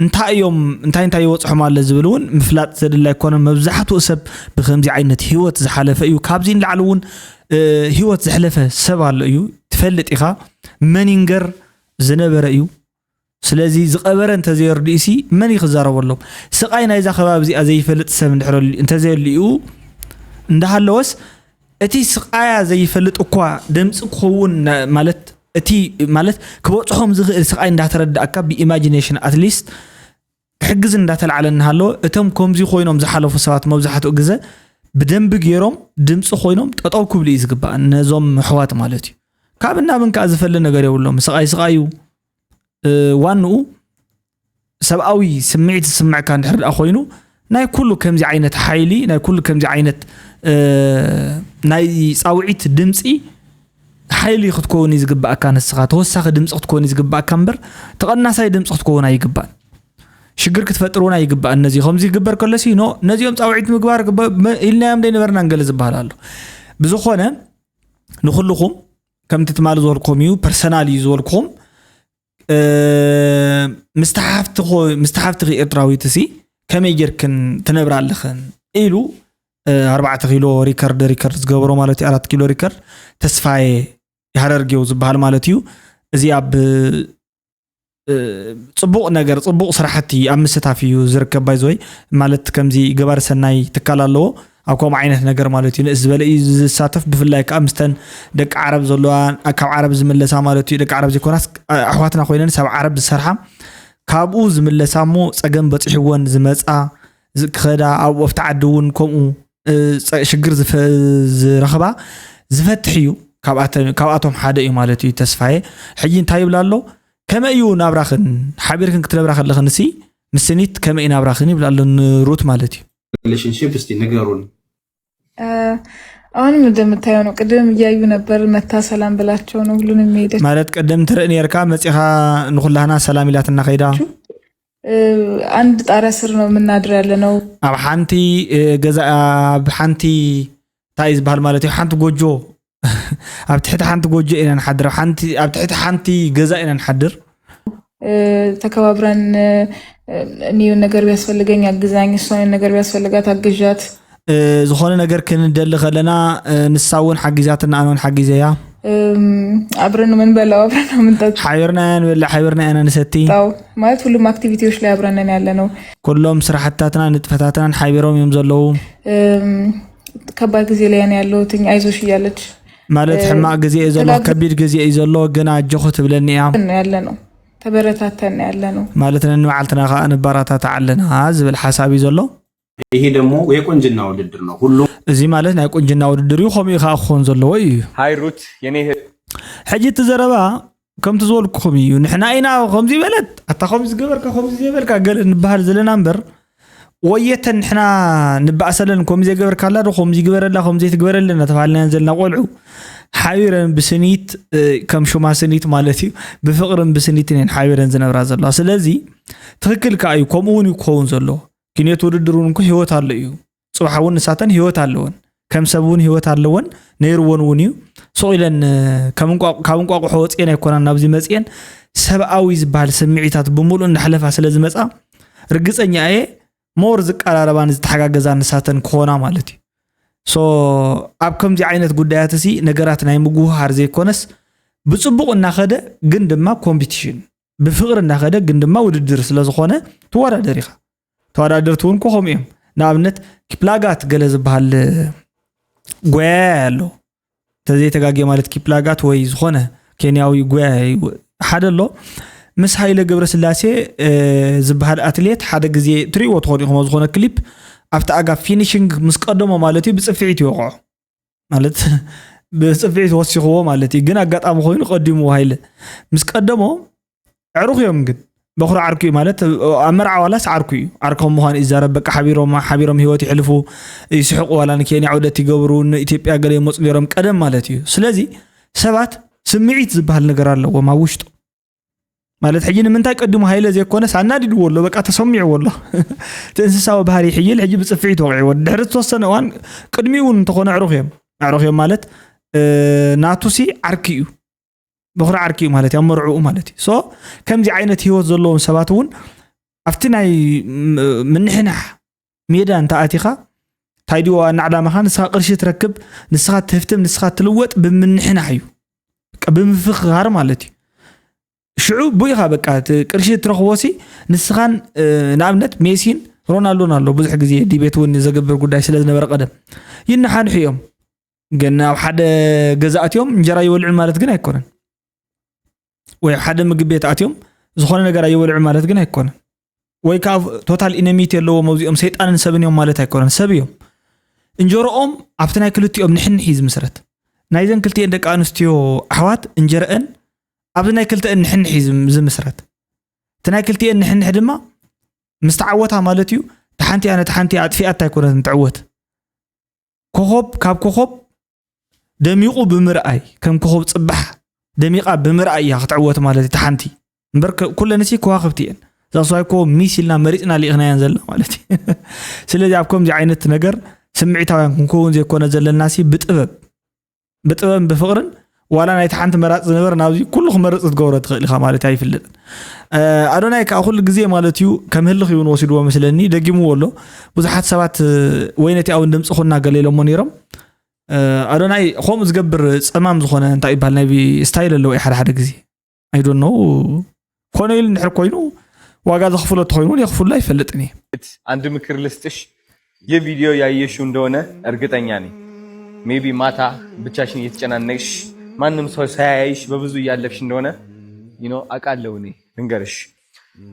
እንታይ እዮም እንታይ እንታይ ይበፅሖም ኣሎ ዝብል እውን ምፍላጥ ዘድላ ኣይኮነን መብዛሕትኡ ሰብ ብከምዚ ዓይነት ህይወት ዝሓለፈ እዩ ካብዚ ንላዕሊ እውን ህይወት ዘሕለፈ ሰብ ኣሎ እዩ ትፈልጥ ኢኻ መን ይንገር ዝነበረ እዩ ስለዚ ዝቐበረ እንተዘየርድእሲ መን እዩ ክዛረበሎም? ስቓይ ናይዛ ከባቢ እዚኣ ዘይፈልጥ ሰብ እንድሕር እንተዘየልኡ እንዳሃለወስ እቲ ስቓያ ዘይፈልጥ እኳ ደምፂ ክኸውን ማለት እቲ ማለት ክበፅሖም ዝኽእል ስቓይ እንዳተረዳእካ ብኢማጂኔሽን ኣትሊስት ክሕግዝ እንዳተላዕለ እናሃለወ እቶም ከምዚ ኮይኖም ዝሓለፉ ሰባት መብዛሕትኡ ግዘ ብደንቢ ገይሮም ድምፂ ኮይኖም ጠጠው ክብሉ እዩ ዝግባእ ነዞም ኣሕዋት ማለት እዩ። ካብ እናብን ከዓ ዝፈሊ ነገር የብሎም። ስቓይ ስቓይ እዩ። ዋንኡ ሰብኣዊ ስምዒት ዝስምዐካ እንድሕር ደኣ ኮይኑ ናይ ኩሉ ከምዚ ዓይነት ሓይሊ ናይ ኩሉ ከምዚ ዓይነት ናይ ፃውዒት ድምፂ ሓይሊ ክትከውን እዩ ዝግባኣካ ንስኻ ተወሳኺ ድምፂ ክትከውን እዩ ዝግባኣካ እምበር ተቐናሳይ ድምፂ ክትከውን ኣይግባእን ሽግር ክትፈጥር እውን ኣይግባእን ነዚ ከምዚ ይግበር ከሎ ሲ ኖ ነዚኦም ፃውዒት ምግባር ኢልናዮም ዘይነበርና ንገለ ዝበሃል ኣሎ ብዝኾነ ንኩልኹም ከምቲ ትማሊ ዝበልኩም እዩ ፐርሰናል እዩ ዝበልኩም ምስቲ ሓፍትኺ ኤርትራዊት ሲ ከመይ ጌርክን ትነብራ ኣለኽን ኢሉ ኣርባዕተ ኪሎ ሪከርድ ሪከርድ ዝገበሮ ማለት እዩ ኣራት ኪሎ ሪከርድ ተስፋዬ የሃረርጌው ዝበሃል ማለት እዩ እዚ ኣብ ፅቡቕ ነገር ፅቡቕ ስራሕቲ ኣብ ምስታፍ እዩ ዝርከብ ባይዘወይ ማለት ከምዚ ገባሪ ሰናይ ትካል ኣለዎ ኣብ ከምኡ ዓይነት ነገር ማለት እዩ ንእስ ዝበለ እዩ ዝሳተፍ ብፍላይ ከዓ ምስተን ደቂ ዓረብ ዘለዋ ካብ ዓረብ ዝምለሳ ማለት እዩ ደቂ ዓረብ ዘይኮናስ ኣሕዋትና ኮይነን ሰብ ዓረብ ዝሰርሓ ካብኡ ዝምለሳ እሞ ፀገም በፂሕወን ዝመፃ ክኸዳ ኣብ ወፍቲ ዓዲ እውን ከምኡ ሽግር ዝረኽባ ዝፈትሕ እዩ ካብኣቶም ሓደ እዩ ማለት እዩ ተስፋዬ ሕጂ እንታይ ይብል ኣሎ ከመይ እዩ ናብራኽን ሓቢርክን ክትነብራ ከለኽን ሲ ምስኒት ከመይ ናብራኽን ይብል ኣሎ ንሩት ማለት እዩ relationship እስቲ ንገሩን አሁንም እንደምታየው ነው። ቅድም እያዩ ነበር መታ ሰላም ብላቸው ነው ሁሉንም ሄደች። ማለት ቅድም ትርኢ ነርካ መፂኻ ንኩላህና ሰላም ኢላትና ከይዳ። አንድ ጣሪያ ስር ነው የምናድር ያለ ነው። ኣብ ሓንቲ ገዛ ኣብ ሓንቲ እንታይ ዝበሃል ማለት እዩ ሓንቲ ጎጆ ኣብ ትሕቲ ሓንቲ ጎጆ ኢና ንሓድር ኣብ ትሕቲ ሓንቲ ገዛ ኢና ንሓድር ተከባብረን እኔ ነገር ቢያስፈልገኝ አግዛኝ፣ እሷ ነገር ቢያስፈልጋት አግዣት። ዝኾነ ነገር ክንደሊ ከለና ንሳ እውን ሓጊዛትና ኣነ እውን ሓጊዘያ። አብረን ነው የምንበላው፣ አብረን ነው የምንጠጣው። ሓቢርና ኢና ንበልዕ፣ ሓቢርና ኢና ንሰቲ። ማለት ሁሉም አክቲቪቲዎች ላይ አብረን ነን ያለ ነው። ኩሎም ስራሕትታትና ንጥፈታትናን ሓቢሮም እዮም ዘለዉ። ከባድ ጊዜ ላይ ነው ያለሁት፣ አይዞሽ እያለች ማለት ሕማቅ ግዜ እዩ ዘሎ፣ ከቢድ ግዜ እዩ ዘሎ፣ ግን ኣጆኹ ትብለኒ እያ። ያለ ነው ተበረታተን ያለ ነው ማለት ነንባዕልትና ከዓ ንበራታታ ኣለና ዝብል ሓሳብ እዩ ዘሎ። ይሄ ደግሞ የቁንጅና ውድድር ነው። ሁሉም እዚ ማለት ናይ ቁንጅና ውድድር እዩ፣ ከምኡ ከዓ ክኾን ዘለዎ እዩ። ሀይ ሩት የኔ እህት። ሕጂ እቲ ዘረባ ከምቲ ዝበልኩኹም እዩ። ንሕና ኢና ከምዚ በለት፣ ኣታ ከምዚ ገበርካ፣ ከምዚ ዘይበልካ ገለ ንበሃል ዘለና እምበር ወየተን ንሕና ንባእሰለን፣ ከምኡ ዘይገበርካላ ዶ፣ ከምዚ ግበረላ፣ ከምኡ ዘይትግበረለን እናተባሃልናየን ዘለና ቆልዑ ሓቢረን ብስኒት፣ ከም ሹማ ስኒት ማለት እዩ፣ ብፍቕርን ብስኒትን እየን ሓቢረን ዝነብራ ዘለዋ። ስለዚ ትኽክል ከኣ እዩ፣ ከምኡ እውን እዩ ክኸውን ዘለዎ። ክንዮት ውድድር እውን እኮ ህይወት ኣሎ እዩ። ጽባሕ እውን ንሳተን ህይወት ኣለወን፣ ከም ሰብ እውን ህይወት ኣለወን፣ ነይርወን እውን እዩ። ሱቕ ኢለን ካብ እንቋቑሖ ወፅኤን ኣይኮናን ናብዚ መፅኤን፣ ሰብኣዊ ዝበሃል ስምዒታት ብምሉእ እንዳሕለፋ ስለ ዝመፃ ርግፀኛ እየ ሞር ዝቀራረባን ዝተሓጋገዛን ንሳተን ክኾና ማለት እዩ። ሶ ኣብ ከምዚ ዓይነት ጉዳያት እዚ ነገራት ናይ ምጉህሃር ዘይኮነስ ብፅቡቕ እናኸደ ግን ድማ ኮምፒቲሽን ብፍቕሪ እንዳኸደ ግን ድማ ውድድር ስለ ዝኾነ ትወዳደር ኢኻ። ተወዳደርቲ እውን ኮ ከምኡ እዮም። ንኣብነት ኪፕላጋት ገለ ዝበሃል ጎያይ ኣሎ። ተዘይተጋጌ ማለት ኪፕላጋት ወይ ዝኾነ ኬንያዊ ጎያይ ሓደ ኣሎ። ምስ ሃይለ ገብረስላሴ ዝበሃል ኣትሌት ሓደ ግዜ ትሪእዎ ትኾኑ ኢኹም ኣብ ዝኾነ ክሊፕ ኣብቲ ኣጋ ፊኒሽንግ ምስ ቀደሞ ማለት እዩ ብፅፍዒት ይወቕዖ ማለት ብፅፍዒት ወሲኽዎ ማለት እዩ። ግን ኣጋጣሚ ኮይኑ ቀዲሙ ሃይለ ምስ ቀደሞ ኣዕሩኽ እዮም ግን በኹሪ ዓርኩ እዩ ማለት ኣብ መርዓ ዋላስ ዓርኩ እዩ። ዓርኮም ምዃኑ ይዛረብ። በቃ ሓቢሮም ሓቢሮም ህይወት ይሕልፉ ይስሕቁ ዋላ ንኬንያ ዑደት ይገብሩ ንኢትዮጵያ ገለ ይመፁ ነይሮም ቀደም ማለት እዩ። ስለዚ ሰባት ስምዒት ዝበሃል ነገር ኣለዎም ኣብ ውሽጡ ማለት ሕጂ ንምንታይ ቀድሙ ሃይለ ዘይኮነስ ኣናዲድዎ ኣሎ በቃ ተሰሚዕዎ ኣሎ እቲ እንስሳዊ ባህሪ ይሕይል ሕጂ ብፅፍዒት ወቂዕዎ ድሕሪ ዝተወሰነ እዋን ቅድሚኡ እውን እንተኾነ ኣዕሩኽ እዮም ኣዕሩኽ እዮም ማለት ናቱሲ ዓርኪ እዩ በኹሪ ዓርኪ እዩ ማለት እዩ ኣብ መርዕኡ ማለት እዩ። ሶ ከምዚ ዓይነት ህይወት ዘለዎም ሰባት እውን ኣብቲ ናይ ምንሕናሕ ሜዳ እንተ ኣቲኻ እንታይ ድዩ ዋና ዕላማኻ ንስኻ ቅርሺ ትረክብ ንስኻ ትህፍትም ንስኻ ትልወጥ ብምንሕናሕ እዩ በቃ ብምፍኽኻር ማለት እዩ። ሽዑ ብኡ ኢኻ በቃ እቲ ቅርሺ ትረኽቦ ሲ ንስኻን ንኣብነት ሜሲን ሮናልዶን ኣሎ ብዙሕ ግዜ ዲቤት እውን ዘገብር ጉዳይ ስለ ዝነበረ ቀደም ይነሓንሑ እዮም። ግን ኣብ ሓደ ገዛ ኣትዮም እንጀራ ይበልዑ ማለት ግን ኣይኮነን። ወይ ኣብ ሓደ ምግቢ ቤት ኣትዮም ዝኾነ ነገር ኣይበልዑ ማለት ግን ኣይኮነን። ወይ ከዓ ቶታል ኢነሚቲ ኣለዎም ኣብዚኦም ሰይጣንን ሰብን እዮም ማለት ኣይኮነን። ሰብ እዮም። እንጀሮኦም ኣብቲ ናይ ክልቲኦም ንሕንሕ እዩ ዝምስረት። ናይዘን ክልቲኤን ደቂ ኣንስትዮ ኣሕዋት እንጀረአን ኣብዚ ናይ ክልተአን ንሕንሕ እዩ ዝም- ዝምስረት። እቲ ናይ ክልቲኤን ንሕንሕ ድማ ምስ ተዓወታ ማለት እዩ። ተሓንቲኣ ነተሓንቲኣ ኣጥፊኣታ ኣይኮነትን ትዕወት። ኮኾብ ካብ ኮኾብ ደሚቑ ብምርኣይ ከም ኮኾብ ፅባሕ ደሚቓ ብምርኣይ እያ ክትዕወት ማለት እዩ። ተሓንቲ እምበር ከ- ኩለንሲ ከዋኽብቲ እየን። ዛስዋይ ኮ ሚስ ኢልና መሪፅና ልኢኽናየን ዘለና ማለት እዩ። ስለዚ ኣብ ከምዚ ዓይነት ነገር ስምዒታውያን ክንከውን ዘይኮነ ዘለና ሲ ብጥበብ ብጥበብን ብፍቕርን ዋላ ናይቲ ሓንቲ መራፂ ዝነበረ ናብዚ ኩሉ ክመርፅ ክትገብሮ ትኽእል ኢኻ ማለት ኣይፍለጥን። ኣዶናይ ከዓ ኩሉ ግዜ ማለት እዩ ከም ህልኽ እውን ወሲድዎ መስለኒ ደጊምዎ ኣሎ። ብዙሓት ሰባት ወይ ነቲ ኣውን ድምፂ ኩና ገለ ኢሎሞ ነይሮም። ኣዶናይ ከምኡ ዝገብር ፀማም ዝኾነ እንታይ ይበሃል ናይ ስታይል ኣለዎ ሓደ ሓደ ግዜ ኣይዶኖ ኮነ ኢሉ እንድሕር ኮይኑ ዋጋ ዘኽፍሎ ተኾይኑ እውን የኽፍሉ ኣይፈልጥን እየ። አንድ ምክር ልስጥሽ። ይህ ቪዲዮ ያየሽው እንደሆነ እርግጠኛ ነኝ። ሜቢ ማታ ብቻሽን እየተጨናነቅሽ ማንም ሰው ሳያይሽ በብዙ እያለፍሽ እንደሆነ you know አውቃለሁ። እኔ ልንገርሽ፣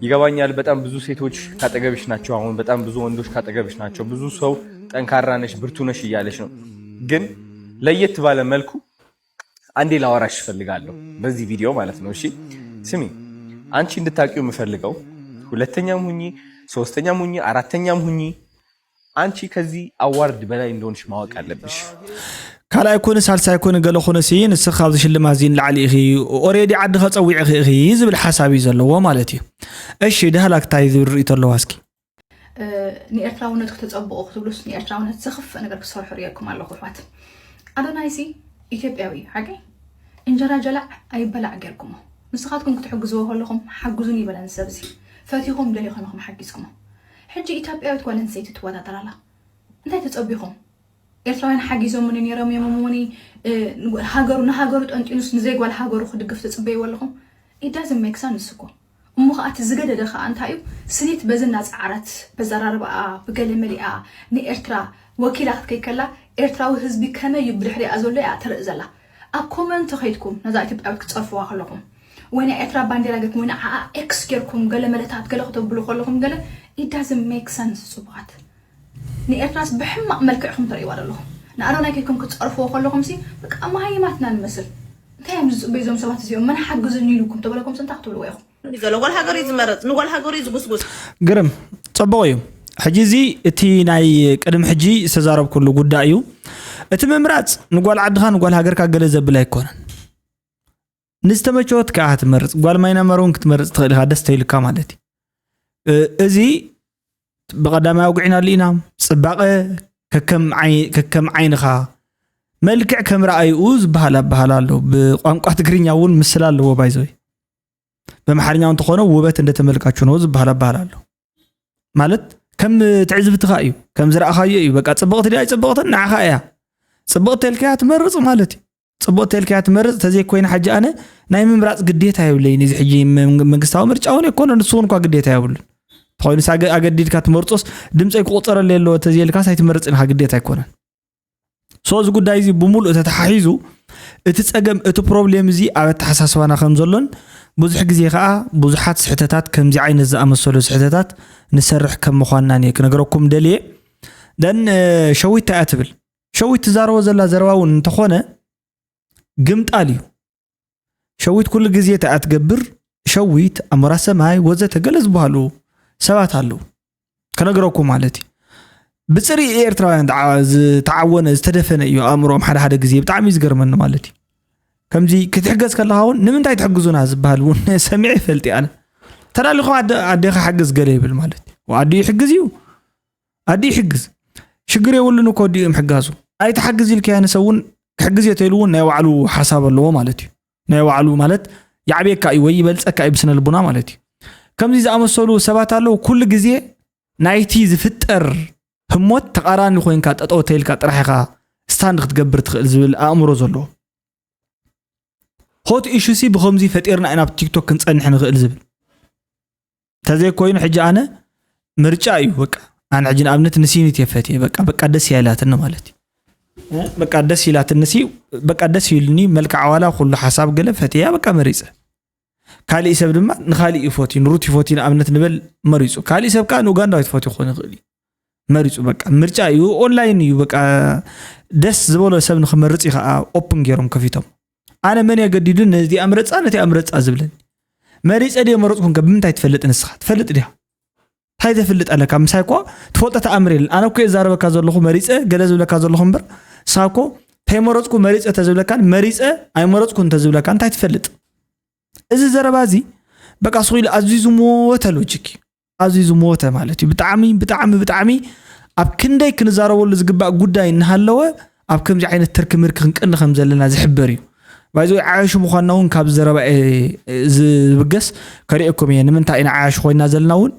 ይገባኛል። በጣም ብዙ ሴቶች ካጠገብሽ ናቸው። አሁን በጣም ብዙ ወንዶች ካጠገብሽ ናቸው። ብዙ ሰው ጠንካራ ነሽ፣ ብርቱ ነሽ እያለሽ ነው። ግን ለየት ባለ መልኩ አንዴ ላወራሽ እፈልጋለሁ በዚህ ቪዲዮ ማለት ነው። እሺ ስሚ፣ አንቺ እንድታውቂው የምፈልገው ሁለተኛም ሁኚ፣ ሶስተኛም ሁኚ፣ አራተኛም ሁኚ፣ አንቺ ከዚህ አዋርድ በላይ እንደሆንሽ ማወቅ አለብሽ። ካልኣይ ኮነ ሳልሳይ ኮነ ገለ ኮነ ሲ ንስኻ ኣብዚ ሽልማት እዚ ንላዕሊ ኢኺ ኦሬዲ ዓድኻ ፀዊዕኺ ኢኺ ዝብል ሓሳብ እዩ ዘለዎ ማለት እዩ። እሺ ዳህላክ እንታይ ዝብል ርእይቶ ኣለዋ እስኪ? ንኤርትራውነት ክተጸብቑ ክትብሉስ ንኤርትራውነት ዘኽፍእ ነገር ክትሰርሑ ርእየኩም ኣለኹ ኣሕዋት። ኣዶናይሲ ኢትዮጵያዊ እዩ ሓቀይ? እንጀራ ጀላዕ ኣይበላዕ ጌርኩሞ። ንስኻትኩም ክትሕግዝዎ ከለኹም ሓግዙኒ ይበለን ሰብዚ። ፈቲኹም ደሊኹም ኢኹም ሓጊዝኩሞ። ሕጂ ኢትዮጵያዊት ጓል ኣንስተይቲ ትወዳደር ኣላ። እንታይ ተጸቢኹም? ኤርትራውያን ሓጊዞምኒ ነይሮም እዮም እሞኒ ሃገሩ ንሃገሩ ጠንጢኑስ ንዘይጓል ሃገሩ ክድግፍ ትጽበይዎ ኣለኹም? It doesn't make sense እኮ። እሞ ከዓ እቲ ዝገደደ ከዓ እንታይ እዩ? ስኒት በዚ እናፀዓረት በዘራርባኣ ብገለ መሊኣ ንኤርትራ ወኪላ ክትከይድ ከላ ኤርትራዊ ህዝቢ ከመይ እዩ ብድሕሪኣ ዘሎ እያ ተርኢ ዘላ። ኣብ ኮመንት ከይድኩም ነዛ ኢትዮጵያዊት ክትፀርፍዋ ከለኹም ወይ ናይ ኤርትራ ባንዴራ ገርኩም ወይ ንዓኣ ኤክስ ገርኩም ገለ መለታት ገለ ክተብሉ ከለኹም ገለ it doesn't make sense ፅቡቃት ንኤርትራስ ብሕማቕ መልክዕ ኢኹም ተርእይዋ ዘለኹም ንኣዶናይ ከይድኩም ክትፀርፍዎ ከለኹም ሲ በቃ መሃይማትና ንመስል እንታይ እዮም ዝፅበዩ እዞም ሰባት እዚኦም መን ሓግዙኒ ኢልኩም ተበለኩም ሲ እንታይ ክትብልዎ ኢኹም ዘሎ ጓል ሃገር እዩ ዝመረፅ ንጓል ሃገር እዩ ዝጉስጉስ ግርም ፅቡቕ እዩ ሕጂ እዚ እቲ ናይ ቅድሚ ሕጂ ዝተዛረብኩሉ ጉዳይ እዩ እቲ ምምራፅ ንጓል ዓድኻ ንጓል ሃገርካ ገለ ዘብል ኣይኮነን ንዝተመቸወት ከዓ ትመርፅ ጓል ማይናማር እውን ክትመርፅ ትኽእል ኢኻ ደስ ተይልካ ማለት እዩ እዚ ብቐዳማይ ኣውግዒና ኣሊእና ፅባቐ ከከም ዓይንኻ መልክዕ ከም ረኣይኡ ዝበሃል ኣበሃል ኣሎ ብቋንቋ ትግርኛ እውን ምስላ ኣለዎ ባይዘወይ በምሓርኛ እንተኾነ ውበት እንደተመልካችሁ ነው ዝበሃል ኣበሃል ኣሎ ማለት ከም ትዕዝብትኻ እዩ ከም ዝረኣኻዮ እዩ በቃ ፅብቕቲ ድያ ፅብቕትን ንዓኻ እያ ፅብቕቲ ተልካያ ትመርፅ ማለት እዩ ጽቡቕ ተልካያ ትመርጽ። ተዘይኮይነ ሕጂ ኣነ ናይ ምምራጽ ግዴታ የብለይን። እዚ ሕጂ መን- መንግስታዊ ምርጫ እውን ኣይኮነ፣ ንሱ እውን እኳ ግዴታ የብሉን። ተኾይኑስ ኣገ- ኣገዲድካ ትመርጾስ ድምፀይ ክቆፀረለይ ኣለዎ ተዘይልካስ ኣይትመርጽን ኢኻ፣ ግዴታ ኣይኮነን። ሶ እዚ ጉዳይ እዚ ብምሉእ ተተሓሒዙ እቲ ፀገም፣ እቲ ፕሮብሌም እዚ ኣብ ኣተሓሳስባና ከም ዘሎን ብዙሕ ግዜ ከዓ ብዙሓት ስሕተታት፣ ከምዚ ዓይነት ዝኣመሰሉ ስሕተታት ንሰርሕ ከም ምዃንናን እየ ክነግረኩም ደልየ። ደን ሸዊት እንታይ እያ ትብል? ሸዊት ትዛረቦ ዘላ ዘረባ እውን እንተኾነ ግምጣል እዩ። ሸዊት ኩሉ ግዜ እንታይ እያ ትገብር? ሸዊት፣ ኣሞራ ሰማይ፣ ወዘተ ገለ ዝበሃሉ ሰባት ኣለዉ። ከነግረኩም ማለት እዩ። ብፅሪ ኤርትራውያን ዝዓ- ዝተዓወነ ዝተደፈነ እዩ ኣእምሮም ሓደ ሓደ ግዜ። ብጣዕሚ እዩ ዝገርመኒ ማለት እዩ። ከምዚ ክትሕገዝ ከለኻ እውን ንምንታይ ትሕግዙና ዝበሃል እውን ሰሚዐ ይፈልጥ እየ ኣነ። ተላሊኹ ኣደ- ኣዴኻ ሓግዝ ገለ ይብል ማለት እዩ። ኣዲኡ ይሕግዝ እዩ፣ ኣዲኡ ይሕግዝ፣ ሽግር የብሉን እኮ ኣዲኡ ምሕጋዙ። ኣይትሓግዝ ኢልካያ ንሰብ እውን ክሕግዝ እየ ተይሉ እውን ናይ ባዕሉ ሓሳብ ኣለዎ ማለት እዩ። ናይ ባዕሉ ማለት ይዓብየካ እዩ ወይ ይበልፀካ እዩ ብስነ ልቡና ማለት እዩ። ከምዚ ዝኣመሰሉ ሰባት ኣለዉ። ኩሉ ግዜ ናይቲ ዝፍጠር ህሞት ተቓራኒ ኮይንካ ጠጠው ተይልካ ጥራሕ ኢኻ ስታንድ ክትገብር ትኽእል ዝብል ኣእምሮ ዘለዎ። ሆት ኢሹ ሲ ብኸምዚ ፈጢርና ኢና ኣብ ቲክቶክ ክንፀንሕ ንኽእል ዝብል። ተዘይኮይኑ ሕጂ ኣነ ምርጫ እዩ በቃ። ኣነ ሕጂ ንኣብነት ንሲኒት እየ ፈትየ በቃ፣ በቃ ደስ እያ ኢላትኒ ማለት እዩ። እ፣ በቃ ደስ ኢላትኒ ሲ፣ በቃ ደስ ኢሉኒ፣ መልክዓ ዋላ ኩሉ ሓሳብ ገለ ፈትያ በቃ መሪፀ። ካሊእ ሰብ ድማ ንኻሊእ ይፎትዩ፣ ንሩት ይፎትዩ ንኣብነት ንበል መሪፁ። ካሊእ ሰብ ከዓ ንኡጋንዳዊት ፎትዩ ክኾን ይኽእል እዩ መሪፁ። በቃ ምርጫ እዩ፣ ኦንላይን እዩ በቃ። ደስ ዝበሎ ሰብ ንክመርፅ እዩ ከዓ ኦፕን ገይሮም ከፊቶም። ኣነ መን እየ ገዲዱ ነዚኣ ምረፃ ነቲኣ ምረፃ ዝብለኒ? መሪፀ ድየ መረፅኩ እንከ ብምንታይ ትፈልጥ ንስኻ? ትፈልጥ ድያ? እንታይ ዘፍልጥ ኣለካ? ምሳይ እኮ ትፈልጦ ተኣምር የለን። ኣነ እኮ እየ ዛረበካ ዘለኹ መሪፀ ገለ ዝብለካ ዘለኹ እምበር፣ ንስኻ እኮ እንታይ መረፅኩ መሪፀ ተዝብለካን መሪፀ ኣይመረፅኩ እንተዝብለካ እንታይ ትፈልጥ? እዚ ዘረባ እዚ በቃ ስቕ ኢሉ ኣዝዩ ዝሞተ ሎጂክ እዩ። ኣዝዩ ዝሞተ ማለት እዩ። ብጣዕሚ ብጣዕሚ ብጣዕሚ ኣብ ክንደይ ክንዛረበሉ ዝግባእ ጉዳይ እናሃለወ ኣብ ከምዚ ዓይነት ትርኪ ምርኪ ክንቀኒ ከም ዘለና ዝሕበር እዩ። ባይዘ ዓያሹ ምዃንና እውን ካብ ዘረባ እየ ዝብገስ። ከርእየኩም እየ ንምንታይ ኢና ዓያሹ ኮይና ዘለና እውን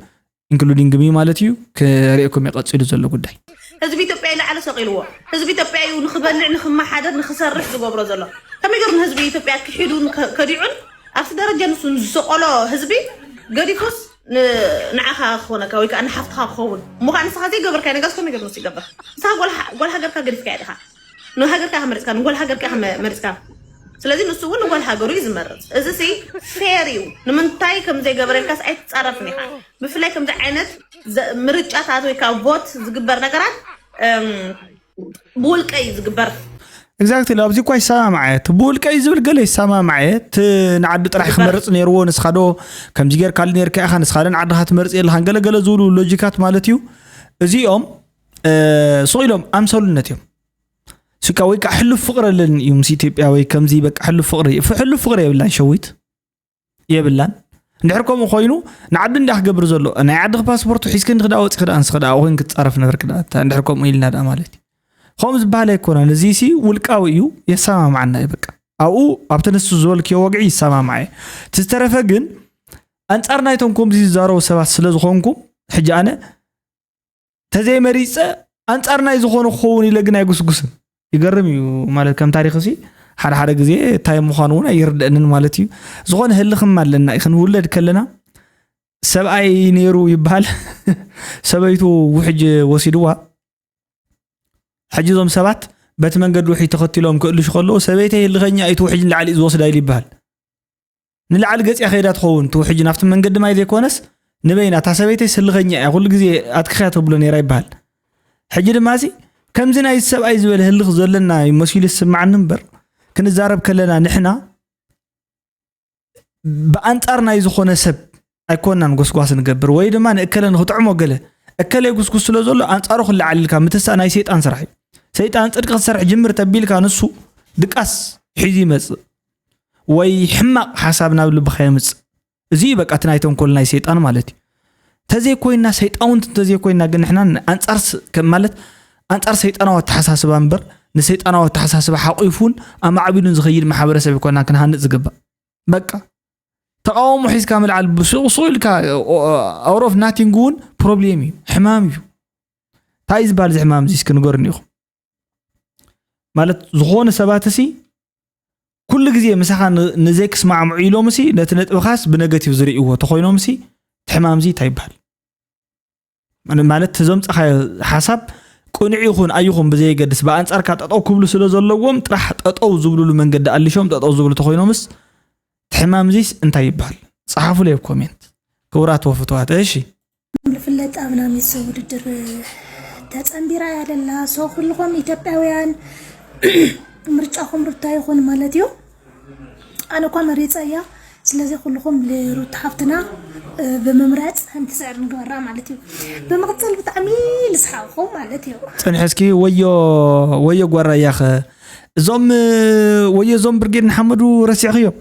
ኢንክሉዲንግ ሚ ማለት እዩ። ከርእየኩም እየ ቀፂሉ ዘሎ ጉዳይ። ህዝቢ ኢትዮጵያ ይለዓለ ሰቂልዎ። ህዝቢ ኢትዮጵያ እዩ ንክበልዕ ንክመሓደር ንክሰርሕ ዝገብሮ ዘሎ። ከመይ ገሩ ንህዝቢ ኢትዮጵያ ክሒዱን ከ- ከዲዑን ኣብቲ ደረጃ ንሱ ዝሰቆሎ ህዝቢ ገዲፉስ ን- ንዓኻ ክኾነካ ወይ ከዓ ንሓፍትኻ ክኸውን እሞ ከዓ ንስኻ ዘይገበርካዮ ነገር ከመይ ገሩ ንሱ ይገብር? ንስኻ ጓል ሃ- ጓል ሃገርካ ገዲፍካያ ዲኻ? ንሃገርካ ኢኻ መሪፅካ ንጓል ሃገርካ ኢኻ መ- መሪፅካ። ስለዚ ንሱ እውን ንጓል ሃገሩ እዩ ዝመርፅ። እዚ ሲ ፌር እዩ። ንምንታይ ከም ዘይገበረ ኢልካስ ኣይትፃረፍን ኢኻ። ብፍላይ ከምዚ ዓይነት ዘ- ምርጫታት ወይ ከዓ ቮት ዝግበር ነገራት እም፣ ብውልቀ እዩ ዝግበር። ኤግዛክትሊ ኣብዚ እኳ ይሰማማዕ እየ። እቲ ብውልቀ እዩ ዝብል ገለ ይሰማማዕ እየ። እቲ ንዓዲ ጥራሕ ክመርፅ ነይርዎ ንስኻ ዶ ከምዚ ጌርካሉ ነይርካ ኢኻ፣ ንስኻ ዶ ንዓድኻ ትመርፅ የለኻን ገለ ገለ ዝብሉ ሎጂካት ማለት እዩ። እዚኦም እ፣ ስቕ ኢሎም ኣምሰሉነት እዮም። ስካ ወይ ከዓ ሕሉፍ ፍቕሪ ኣለኒ እዩ ምስ ኢትዮጵያ ወይ ከምዚ በቃ ሕሉፍ ፍቕሪ ፍ- ሕሉፍ ፍቕሪ የብላን ሸዊት የብላን። እንድሕር ከምኡ ኮይኑ ንዓዲ እንዳ ክገብር ዘሎ ናይ ዓድኺ ፓስፖርት ሒዝኪ እንድኽዳ ወፂኺ ደኣ ንስኺ ደኣ ኮይን ክትፃረፍ ነበርኪ ደኣ እታ እንድሕር ከምኡ ኢልና ደኣ ማለት እዩ። ከምኡ ዝበሃል ኣይኮነን። እዚ ሲ ውልቃዊ እዩ፣ የሰማማዓና እዩ በቃ። ኣብኡ ኣብቲ ንሱ ዝበልክዮ ወግዒ ይሰማማዕ እየ። እቲ ዝተረፈ ግን ኣንፃር ናይቶም ከምዚ ዝዛረቡ ሰባት ስለ ዝኾንኩም ሕጂ ኣነ ተዘይመሪፀ ኣንፃር ናይ ዝኾነ ክኸውን ኢለ ግን ኣይጉስጉስን። ይገርም እዩ ማለት ከም ታሪክ ሲ ሓደ ሓደ ግዜ እንታይ ምዃኑ እውን ኣይርደእንን ማለት እዩ። ዝኾነ ህልኽም ኣለና እዩ ክንውለድ ከለና ሰብኣይ ነይሩ ይበሃል ሰበይቱ ውሕጅ ወሲድዋ። ሕጂ እዞም ሰባት በቲ መንገዲ ውሕጅ ተኸቲሎም ክእልሹ ከለዉ ሰበይተይ ህልኸኛ እዩ እቲ ውሕጅ ንላዕሊ እዩ ዝወስዳ ኢሉ ይበሃል። ንላዕሊ ገፂኣ ከይዳ ትኸውን ትውሕጂ ናብቲ መንገዲ ማይ ዘይኮነስ ንበይና እታ ሰበይተይ ስልኸኛ እያ ኩሉ ግዜ ኣትክኽያ ተብሎ ነይራ ይበሃል። ሕጂ ድማ ሲ ከምዚ ናይ ሰብኣይ ዝበለ ህልኽ ዘለና እዩ መሲሉ ዝስምዓኒ እምበር ክንዛረብ ከለና ንሕና ብኣንፃር ናይ ዝኾነ ሰብ ኣይኮናን ጎስጓስ ንገብር ወይ ድማ ንእከለ ንክጥዕሞ ገለ እከለ ጉስጉስ ስለ ዘሎ ኣንፃሩ ክለዓል ኢልካ ምትሳእ ናይ ሰይጣን ስራሕ እዩ። ሰይጣን ፅድቂ ክትሰርሕ ጅምር ተቢልካ ንሱ ድቃስ ሒዙ ይመፅእ ወይ ሕማቕ ሓሳብ ናብ ልብኻ የምፅእ። እዚ እዩ በቃ እቲ ናይ ተንኮል ናይ ሰይጣን ማለት እዩ። ተዘይኮይና ሰይጣውንት እንተዘይኮይና ግን ንሕና ኣንፃር ስ- ከ- ማለት ኣንፃር ሰይጣናዊ ኣተሓሳስባ እምበር ንሰይጣናዊ ኣተሓሳስባ ሓቂፉን ኣማዕቢሉን ዝኸይድ ማሕበረሰብ ይኮና ክንሃንፅ ዝግባእ። በቃ ተቃውሞ ሒዝካ ምልዓል ብሱቕ ሱቕ ኢልካ out of nothing እውን ፕሮብሌም እዩ፣ ሕማም እዩ። እንታይ እዩ ዝበሃል እዚ ሕማም እዚ እስኪ ንገሩኒ ኢኹም። ማለት ዝኾነ ሰባት ሲ ኩሉ ግዜ ምሳኻ ን- ንዘይክስማዕምዑ ኢሎም ሲ ነቲ ነጥብኻስ ብነገቲቭ ዝርእይዎ ተኾይኖም ሲ እቲ ሕማም ዚ እንታይ ይበሃል? ማለት እቲ ዘምፀኻዮ ሓሳብ ቅኑዕ ይኹን ኣይኹን ብዘየገድስ ብኣንፃርካ ጠጠው ክብሉ ስለ ዘለዎም ጥራሕ ጠጠው ዝብሉሉ መንገዲ ኣሊሾም ጠጠው ዝብሉ ተኾይኖምስ እቲ ሕማም ዚስ እንታይ ይበሃል? ፀሓፉለይ ኣብ ኮሜንት። ክቡራት ወፍትዋት እሺ። ዝፍለጥ ኣብ ናይ ሚስ ውድድር ተፀንቢራ እያ ደላ። ሶ ኩልኹም ኢትዮጵያውያን ምርጫኹም ሩታ ይኹን ማለት እዩ። ኣነ እኳ መሪፀ እያ። ስለዚ ኩልኹም ልሩታ ሓፍትና ብምምራፅ ከምትስዕር ንግበራ ማለት እዩ። ብምቕፅል ብጣዕሚ ልስሓቕኹም ማለት እዩ። ፅንሒ እስኪ ወዮ ወዮ ጓራ እያኸ እዞም ወዮ እዞም ብርጌድ ንሓመዱ ረሲዕኽዮም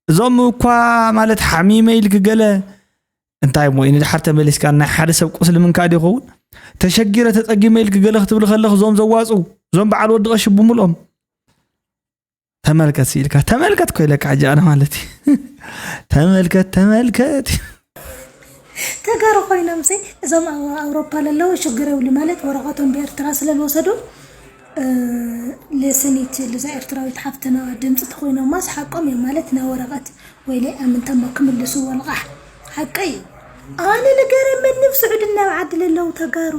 እዞም እኳ ማለት ሓሚመ ኢልክ ገለ እንታይ እሞ ንድሓር ተመሊስካ ናይ ሓደ ሰብ ቁስሊ ምንካድ ይኸውን ተሸጊረ ተፀጊመ ኢልክ ገለ ክትብል ከለኽ እዞም ዘዋፁ እዞም በዓል ወዲ ቀሺ ብምልኦም ተመልከት ኢልካ ተመልከት ኮይለካ ሕጂ ኣነ ማለት እዩ ተመልከት ተመልከት ተጋሩ ኮይኖም ሲ እዞም ኣብ ኣውሮፓ ለለዉ ሽግር የብሉ ማለት ወረቀቶም ብኤርትራ ስለልወሰዱ ልስኒት ልዛ ኤርትራዊት ሓፍትና ድምፂ ተኮይኖማስ ሓቆም እዮም ማለት ናይ ወረቀት ወይ ናይ ኣምንተሞ ክምልሱ ወልቃሕ ሓቀይ ኣነ ልገረመኒ ብስዑድ እናብ ዓዲ ለለዉ ተጋሩ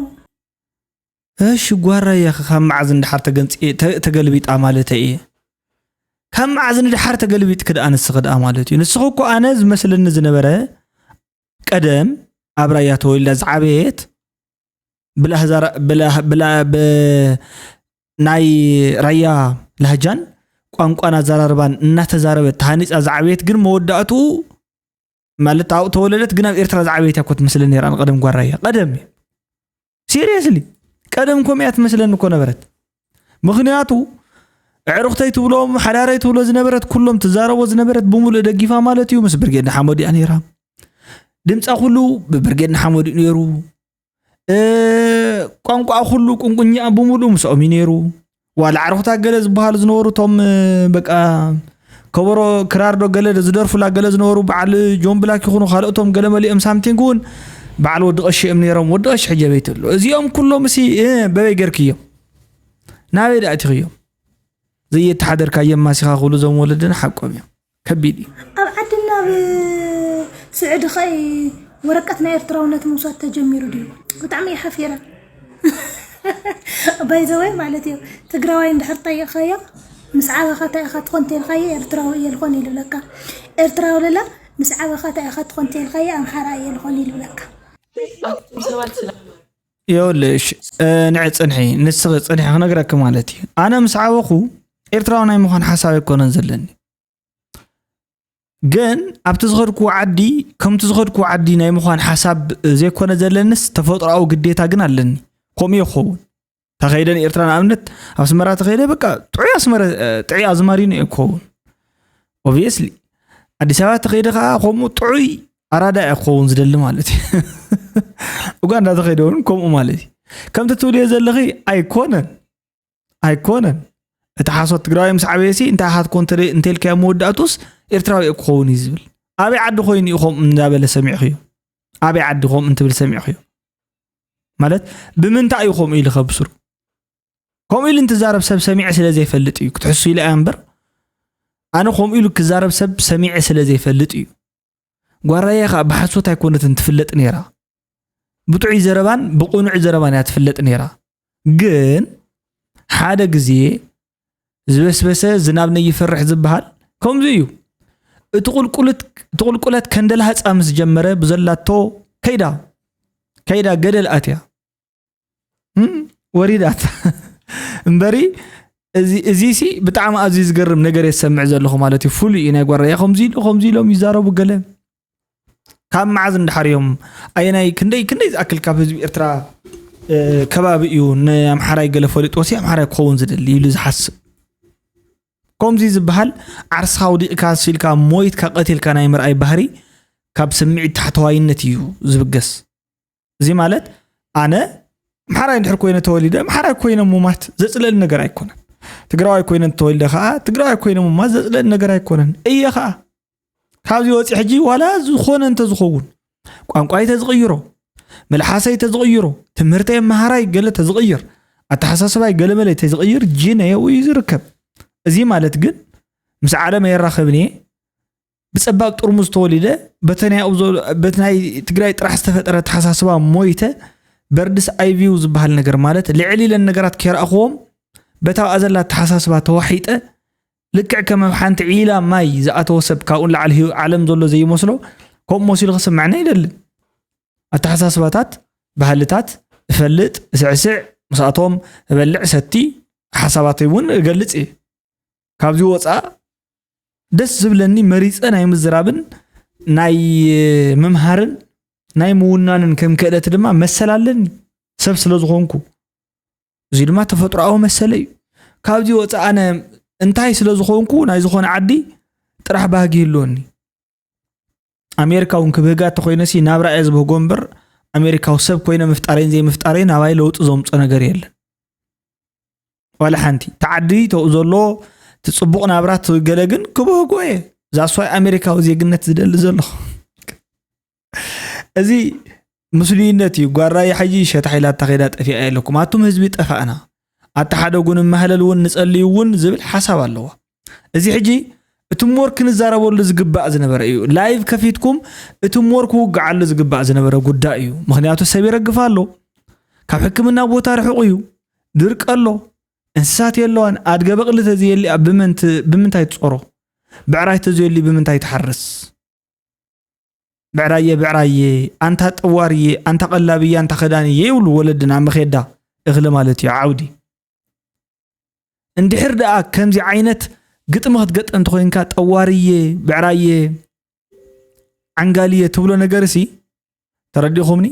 እሺ ጓራ እያ ካብ መዓዝ እንድሓር ተገንፂ ተገልቢጣ ማለት እየ ካብ መዓዝ ንድሓር ተገልቢጥ ክድኣ ንስኺ ድኣ ማለት እዩ ንስኺ እኮ ኣነ ዝመስለኒ ዝነበረ ቀደም ኣብ ራያ ተወሊዳ ዝዓበየት ብላህ ብላ ናይ ራያ ላህጃን ቋንቋን ኣዘራርባን እናተዛረበት ተሃኒፃ ዝዓበየት ግን መወዳእትኡ ማለት ኣብኡ ተወለደት ግን ኣብ ኤርትራ ዝዓበየት እያ እኮ ትመስለኒ ነራ ንቀደም ጓል ራያ ቀደም እዩ ሲሪየስሊ ቀደም ከምኡ እያ ትመስለኒ እኮ ነበረት ምክንያቱ ኣዕሩኽተይ ትብሎም ሓዳረይ ትብሎ ዝነበረት ኩሎም ትዛረቦ ዝነበረት ብምሉእ ደጊፋ ማለት እዩ ምስ ብርጌድ ንሓመዱ እያ ነይራ ድምፃ ኩሉ ብብርጌድ ንሓመዱ እዩ ነይሩ ቋንቋ ኩሉ ቁንቁኛ ብምሉእ ምስኦም እዩ ነይሩ ዋላ ዓርኹታት ገለ ዝበሃሉ ዝነበሩ እቶም በቃ ከበሮ ክራር ዶ ገለ ዝደርፉላ ገለ ዝነበሩ በዓል ጆን ብላክ ይኹኑ ካልኦቶም ገለ መሊኦም ሳምቲንግ እውን በዓል ወዲ ቀሺ እዮም ነይሮም ወዲ ቀሺ ሕጂ ኣበይ ተሎ እዚኦም ኩሎም እሲ በበይ ገርክዮም ናበይ ዳ ኣቲኽዮም ዘየተሓደርካዮም ማሲኻ ክብሉ እዞም ወለድና ሓቆም እዮም ከቢድ እዩ ኣብ ዓድና ኣብ ስዑዲ ኸይ ወረቀት ናይ ኤርትራውነት ምውሳድ ተጀሚሩ ድዩ ብጣዕሚ እየ ሓፊረ ባይዘወይ ማለት እዩ ትግራዋይ እንድሕር ጠይቕኻዮ ምስ ዓበኻ እንታይ ኢኻ ትኾን ተልካዮ ኤርትራዊ እየ ልኾን ይልብለካ ኤርትራዊ ለላ ምስ ዓበኻ እንታይ ኢኻ ትኾን ተልካዮ ኣምሓራ እየ ልኾን ይልብለካ ይኸውልሽ ንዕ ፅንሒ ንስኺ ፅንሒ ክነግረኪ ማለት እዩ ኣነ ምስ ዓበኹ ኤርትራዊ ናይ ምዃን ሓሳብ ኣይኮነን ዘለኒ ግን ኣብቲ ዝኸድኩዎ ዓዲ ከምቲ ዝኸድኩዎ ዓዲ ናይ ምዃን ሓሳብ ዘይኮነ ዘለንስ ተፈጥሮኣዊ ግዴታ ግን ኣለኒ ከምኡ ይኸውን ተኸይደ ንኤርትራ ንኣብነት ኣስመራ ተኸይደ በቃ ጥዑይ ኣስመረ ጥዑይ ኣዝማሪኖ እየ ክኸውን ኦብቪየስሊ ኣዲስ ኣበባ ተኸይደ ከዓ ከምኡ ጥዑይ ኣራዳ እየ ክኸውን ዝደሊ ማለት እዩ ኡጋንዳ ተኸይደ እውን ከምኡ ማለት እዩ ከምቲ ትብልዮ ዘለኺ ኣይኮነን ኣይኮነን እቲ ሓሶት ትግራዋይ ምስ ዓበየሲ እንታይ ኢኻ ትኮን እንተልካዮ መወዳእቱስ ኤርትራዊ እየ ክኸውን እዩ ዝብል ኣበይ ዓዲ ኮይኑ እዩ ከምኡ እንዳበለ ሰሚዕኽዮ ኣበይ ዓዲ ከምኡ እንትብል ሰሚዕኽዮ ማለት ብምንታይ እዩ ከምኡ ኢሉ ከብስሩ ከምኡ ኢሉ እንትዛረብ ሰብ ሰሚዐ ስለ ዘይፈልጥ እዩ ክትሕሱ ኢለ እያ እምበር ኣነ ከምኡ ኢሉ ክዛረብ ሰብ ሰሚዐ ስለ ዘይፈልጥ እዩ ጓራየ ከዓ ብሓሶት ኣይኮነትን ትፍለጥ ነይራ ብጥዑይ ዘረባን ብቕኑዕ ዘረባን እያ ትፍለጥ ነይራ ግን ሓደ ግዜ ዝበስበሰ ዝናብ ነይፈርሕ ዝበሃል ከምዚ እዩ እቲ ቁልቁለት ከንደላ ህፃ ምስ ጀመረ ብዘላቶ ከይዳ ከይዳ ገደል ኣትያ ወሪዳት እምበሪ እዚ ሲ ብጣዕሚ ኣዝዩ ዝገርም ነገር የሰምዕ ዘለኹ ማለት እዩ ፍሉይ እዩ ናይ ጓራያ ከምዚ ኢሉ ከምዚ ኢሎም ይዛረቡ ገለ ካብ መዓዝ እንዳሓር እዮም ኣየናይ ክንደይ ክንደይ ዝኣክል ካብ ህዝቢ ኤርትራ ከባቢ እዩ ንኣምሓራይ ገለ ፈሊጥዎ ሲ ኣምሓራይ ክኸውን ዝደሊ ኢሉ ዝሓስብ ከምዚ ዝበሃል ዓርስኻ ውዲቕካ ስኢልካ ሞይትካ ቀቲልካ ናይ ምርኣይ ባህሪ ካብ ስምዒት ታሕተዋይነት እዩ ዝብገስ እዚ ማለት ኣነ ኣምሓራይ እንድሕር ኮይነ ተወሊደ ኣምሓራይ ኮይነ ሙማት ዘፅለኒ ነገር ኣይኮነን ትግራዋይ ኮይነ እንተወሊደ ከዓ ትግራዋይ ኮይነ ሙማት ዘፅለኒ ነገር ኣይኮነን እየ ከዓ ካብዚ ወፂ ሕጂ ዋላ ዝኾነ እንተዝኸውን ቋንቋይ ተዝቕይሮ መልሓሰይ ተዝቕይሮ ትምህርተይ ኣመሃራይ ገለ ተዝቕይር ኣተሓሳስባይ ገለመለይ ተዝቕይር ጂነየው እዩ ዝርከብ እዚ ማለት ግን ምስ ዓለም ኣይራኸብን እየ። ብጸባብ ጥርሙዝ ተወሊደ፣ በተናይ ኣብዞ በቲ ናይ ትግራይ ጥራሕ ዝተፈጠረ ኣተሓሳስባ ሞይተ። በርድስ ኣይቪው ዝበሃል ነገር ማለት ልዕል ኢለን ነገራት ከይረኣኽዎም በታ ኣብኣ ዘላ ኣተሓሳስባ ተዋሒጠ። ልክዕ ከም ኣብ ሓንቲ ዒላ ማይ ዝኣተወ ሰብ ካብኡ ንላዕሊ ህይወ- ዓለም ዘሎ ዘይመስሎ፣ ከምኡ መሲሉ ክስምዐኒ ኣይደልን። ኣተሓሳስባታት፣ ባህልታት እፈልጥ፣ እስዕስዕ፣ ምስኣቶም እበልዕ፣ ሰቲ፣ ሓሳባተይ እውን እገልጽ እየ። ካብዚ ወፃእ ደስ ዝብለኒ መሪፀ ናይ ምዝራብን ናይ ምምሃርን ናይ ምውናንን ከም ክእለት ድማ መሰል ኣለኒ፣ ሰብ ስለ ዝኾንኩ። እዚ ድማ ተፈጥሮኣዊ መሰለ እዩ። ካብዚ ወፃእ ኣነ እንታይ ስለ ዝኾንኩ ናይ ዝኾነ ዓዲ ጥራሕ ባህጊ ይህልወኒ። ኣሜሪካ እውን ክብህጋ እንተኾይነሲ ናብራ እየ ዝብህጎ እምበር፣ ኣሜሪካዊ ሰብ ኮይነ ምፍጣረይን ዘይምፍጣረይን ናባይ ለውጢ ዘምፆ ነገር የለን። ዋላ ሓንቲ። እቲ ዓዲ ተኡ ዘሎ እቲ ፅቡቕ ናብራ እቲ ገለ ግን ክብህጎ እየ። ዛስዋይ ኣሜሪካዊ ዜግነት ዝደሊ ዘለኹ። እዚ ምስሉይነት እዩ። ጓራይ ሓጂ ሸታሕ ኢላ እታ ኸይዳ ጠፊኣ የለኩም። ኣቱም ህዝቢ ጠፋእና። ኣተሓደጉን መህለል እውን ንጸልዩ እውን ዝብል ሓሳብ ኣለዋ። እዚ ሕጂ እቲ ሞር ክንዛረበሉ ዝግባእ ዝነበረ እዩ። ላይቭ ከፊትኩም እቲ ሞር ክውግዓሉ ዝግባእ ዝነበረ ጉዳይ እዩ። ምኽንያቱ ሰብ ይረግፍ ኣሎ። ካብ ሕክምና ቦታ ርሑቕ እዩ። ድርቂ ኣሎ። እንስሳት የለዋን። ኣድገ በቕሊ ተዘየሊኣ ብመን ት- ብምንታይ ትጾሮ? ብዕራይ ተዘየሊ ብምንታይ ትሓርስ? ብዕራየ ብዕራየ፣ ኣንታ ጠዋርየ፣ ኣንታ ቀላብየ፣ ኣንታ ከዳንየ ይብሉ ወለድና መኼዳ እኽሊ ማለት እዩ ዓውዲ። እንድሕር ደኣ ከምዚ ዓይነት ግጥሚ ክትገጥም እንተኾይንካ ጠዋርየ፣ ብዕራየ፣ ዓንጋልየ ትብሎ ነገርሲ ተረዲኹምኒ?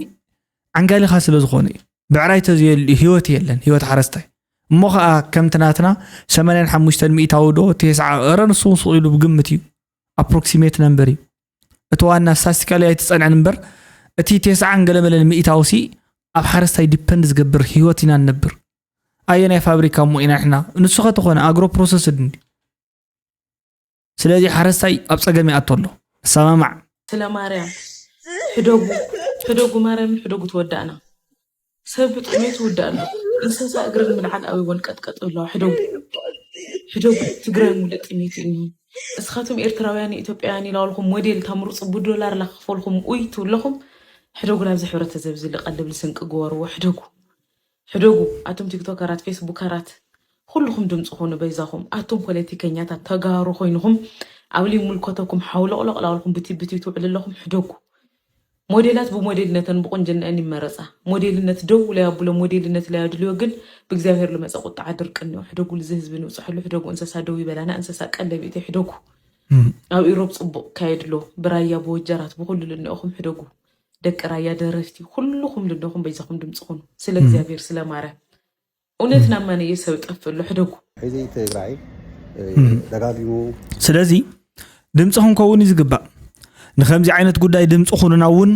ዓንጋሊኻ ስለ ዝኾነ እዩ። ብዕራይ ተዘየሉ ህይወት የለን፣ ህይወት ሓረስታይ። እሞ ኸኣ ከምቲ ናትና ሰማንያን ሓሙሽተን ሚእታዊ ዶ ቴስዓ እረ ንሱ እውን ስቕ ኢሉ ብግምት እዩ። ኣፕሮክሲሜት ነምበር እዩ። እቲ ዋና ስታስቲካሊ ኣይትጸንዕን እምበር እቲ ቴስዓን ገለመለን ሚእታዊ ሲ ኣብ ሓረስታይ ዲፐንድ ዝገብር ህይወት ኢና ንነብር። ኣየናይ ፋብሪካ እሞ ኢና ንሕና? ንሱ ኸተኾነ ኣግሮ ፕሮሰስድ እንዲ። ስለዚ ሓረስታይ ኣብ ጸገም ይኣቶ ኣሎ። ንሰማማዕ። ስለ ማርያም ሕደጉ ሕደጉ ማርያምን ሕደጉ ትወዳእና ሰብ ብጥሜት ይውዳእ ኣሎ። እንስሳ እግረን ምልዓል ኣብወን ቀጥቀጥ ኣለዋ። ሕደጉ ሕደጉ ትግራይ ሙሉእ ጥሜት እዩ እኒሆ። እስኻትም ኤርትራውያን ኢትዮጵያውያን ኢላወልኩም ሞዴል ታምርፁ ብዶላር ላክፈልኩም ኡይ ትብለኹም። ሕደጉ ናብዚ ሕብረተሰብ እዚ ልቀልብ ልስንቂ ግበርዎ። ሕደጉ ሕደጉ ኣቱም ቲክቶከራት ፌስቡከራት ኩልኹም ድምፂ ኾኑ በይዛኹም ኣቱም ፖለቲከኛታት ተጋሩ ኮይንኹም ኣብ ልይምልከተኩም ሓውለቕለቕ ላበልኩም ብቲ ብቲ ትውዕሉ ኣለኹም ሕደጉ ሞዴላት ብሞዴልነተን ብቁንጅናኤን ይመረፃ ሞዴልነት ደው ላይ ኣብሎ ሞዴልነት ላይ ኣድልዮ ግን ብእግዚኣብሔር ልመፀ ቁጣዓ ድርቂ እኒኦ ሕደጉ ልዚ ህዝቢ ንብፅሐሉ ሕደጉ እንስሳ ደው ይበላና እንስሳ ቀለብ ኢተ ሕደጉ ኣብ ኢሮብ ፅቡቅ ካየድሎ ብራያ ብወጀራት ብኩሉ ልኒኦኹም ሕደጉ ደቂ ራያ ደረፍቲ ኩልኹም ልደኹም በይዛኹም ድምፂ ኩኑ ስለ እግዚኣብሔር ስለ ማርያም እውነት ናማነየ ሰብ ጠፍእ ኣሎ ሕደጉ። ሕዚ ትግራይ ደጋጊሙ ስለዚ ድምፂ ክንከውን እዩ ዝግባእ። ንከምዚ ዓይነት ጉዳይ ድምፂ ኩኑና እውን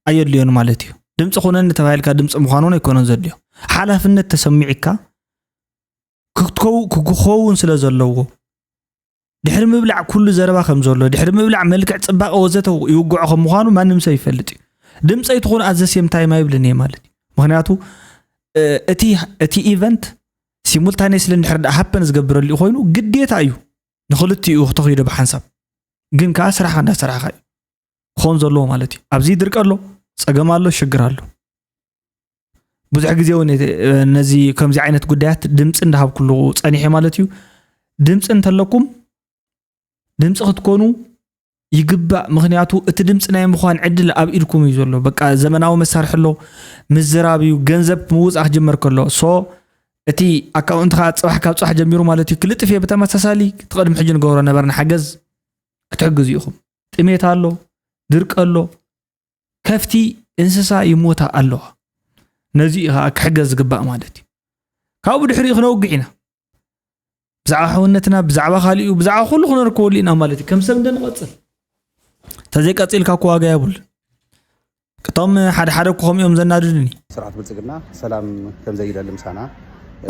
ኣየድልዮን ማለት እዩ። ድምፂ ኩነኒ ተባሂልካ ድምፂ ምዃን እውን ኣይኮነን ዘድልዮ። ሓላፍነት ተሰሚዕካ ክትከው ክኸውን ስለ ዘለዎ ድሕሪ ምብላዕ ኩሉ ዘረባ ከም ዘሎ ድሕሪ ምብላዕ መልክዕ ፅባቐ ወዘተ ይውግዖ ከም ምዃኑ ማንም ሰብ ይፈልጥ እዩ። ድምፀይ ትኹን ኣዘሴም ታይም ኣይብልን እየ ማለት እዩ። ምክንያቱ እቲ እቲ ኢቨንት ሲሙልታኔስሊ እንድሕር ደኣ ሃፐን ዝገብረሉ ኮይኑ ግዴታ እዩ ንክልቲኡ ክተኽይዶ ብሓንሳብ ግን ከዓ ስራሕካ እንዳሰራሕካ እዩ ክኸውን ዘለዎ ማለት እዩ። ኣብዚ ድርቂ ኣሎ፣ ፀገም ኣሎ፣ ሽግር ኣሎ። ብዙሕ ግዜ እውን ነዚ ከምዚ ዓይነት ጉዳያት ድምፂ እንዳሃብኩሉ ፀኒሐ ማለት እዩ። ድምፂ እንተለኩም ድምፂ ክትኮኑ ይግባእ። ምክንያቱ እቲ ድምፂ ናይ ምኳን ዕድል ኣብ ኢድኩም እዩ ዘሎ። በቃ ዘመናዊ መሳርሒ ኣሎ፣ ምዝራብ እዩ፣ ገንዘብ ምውፃእ ክጅመር ከሎ ሶ እቲ ኣካውንትካ ፅባሕ ካብ ፅባሕ ጀሚሩ ማለት እዩ ክልጥፍ እየ። ብተመሳሳሊ እቲ ቅድሚ ሕጂ ንገብሮ ነበርና ሓገዝ ክትሕግዙ ኢኹም። ጥሜት ኣሎ፣ ድርቂ ኣሎ፣ ከፍቲ እንስሳ ይሞታ ኣለዋ። ነዚ እዩ ከዓ ክሕገዝ ዝግባእ ማለት እዩ። ካብኡ ድሕሪኡ ክነውግዕ ኢና። ብዛዕባ ሕውነትና፣ ብዛዕባ ካሊኡ፣ ብዛዕባ ኩሉ ክነርከበሉ ኢና ማለት እዩ። ከም ሰብ እንደንቐፅል ተዘይቀፂልካ እኮ ዋጋ የብሉን። እቶም ሓደ ሓደ እኮ ከምኡ እዮም ዘናድዱኒ። ስርዓት ብልፅግና ሰላም ከምዘይደሊ ምሳና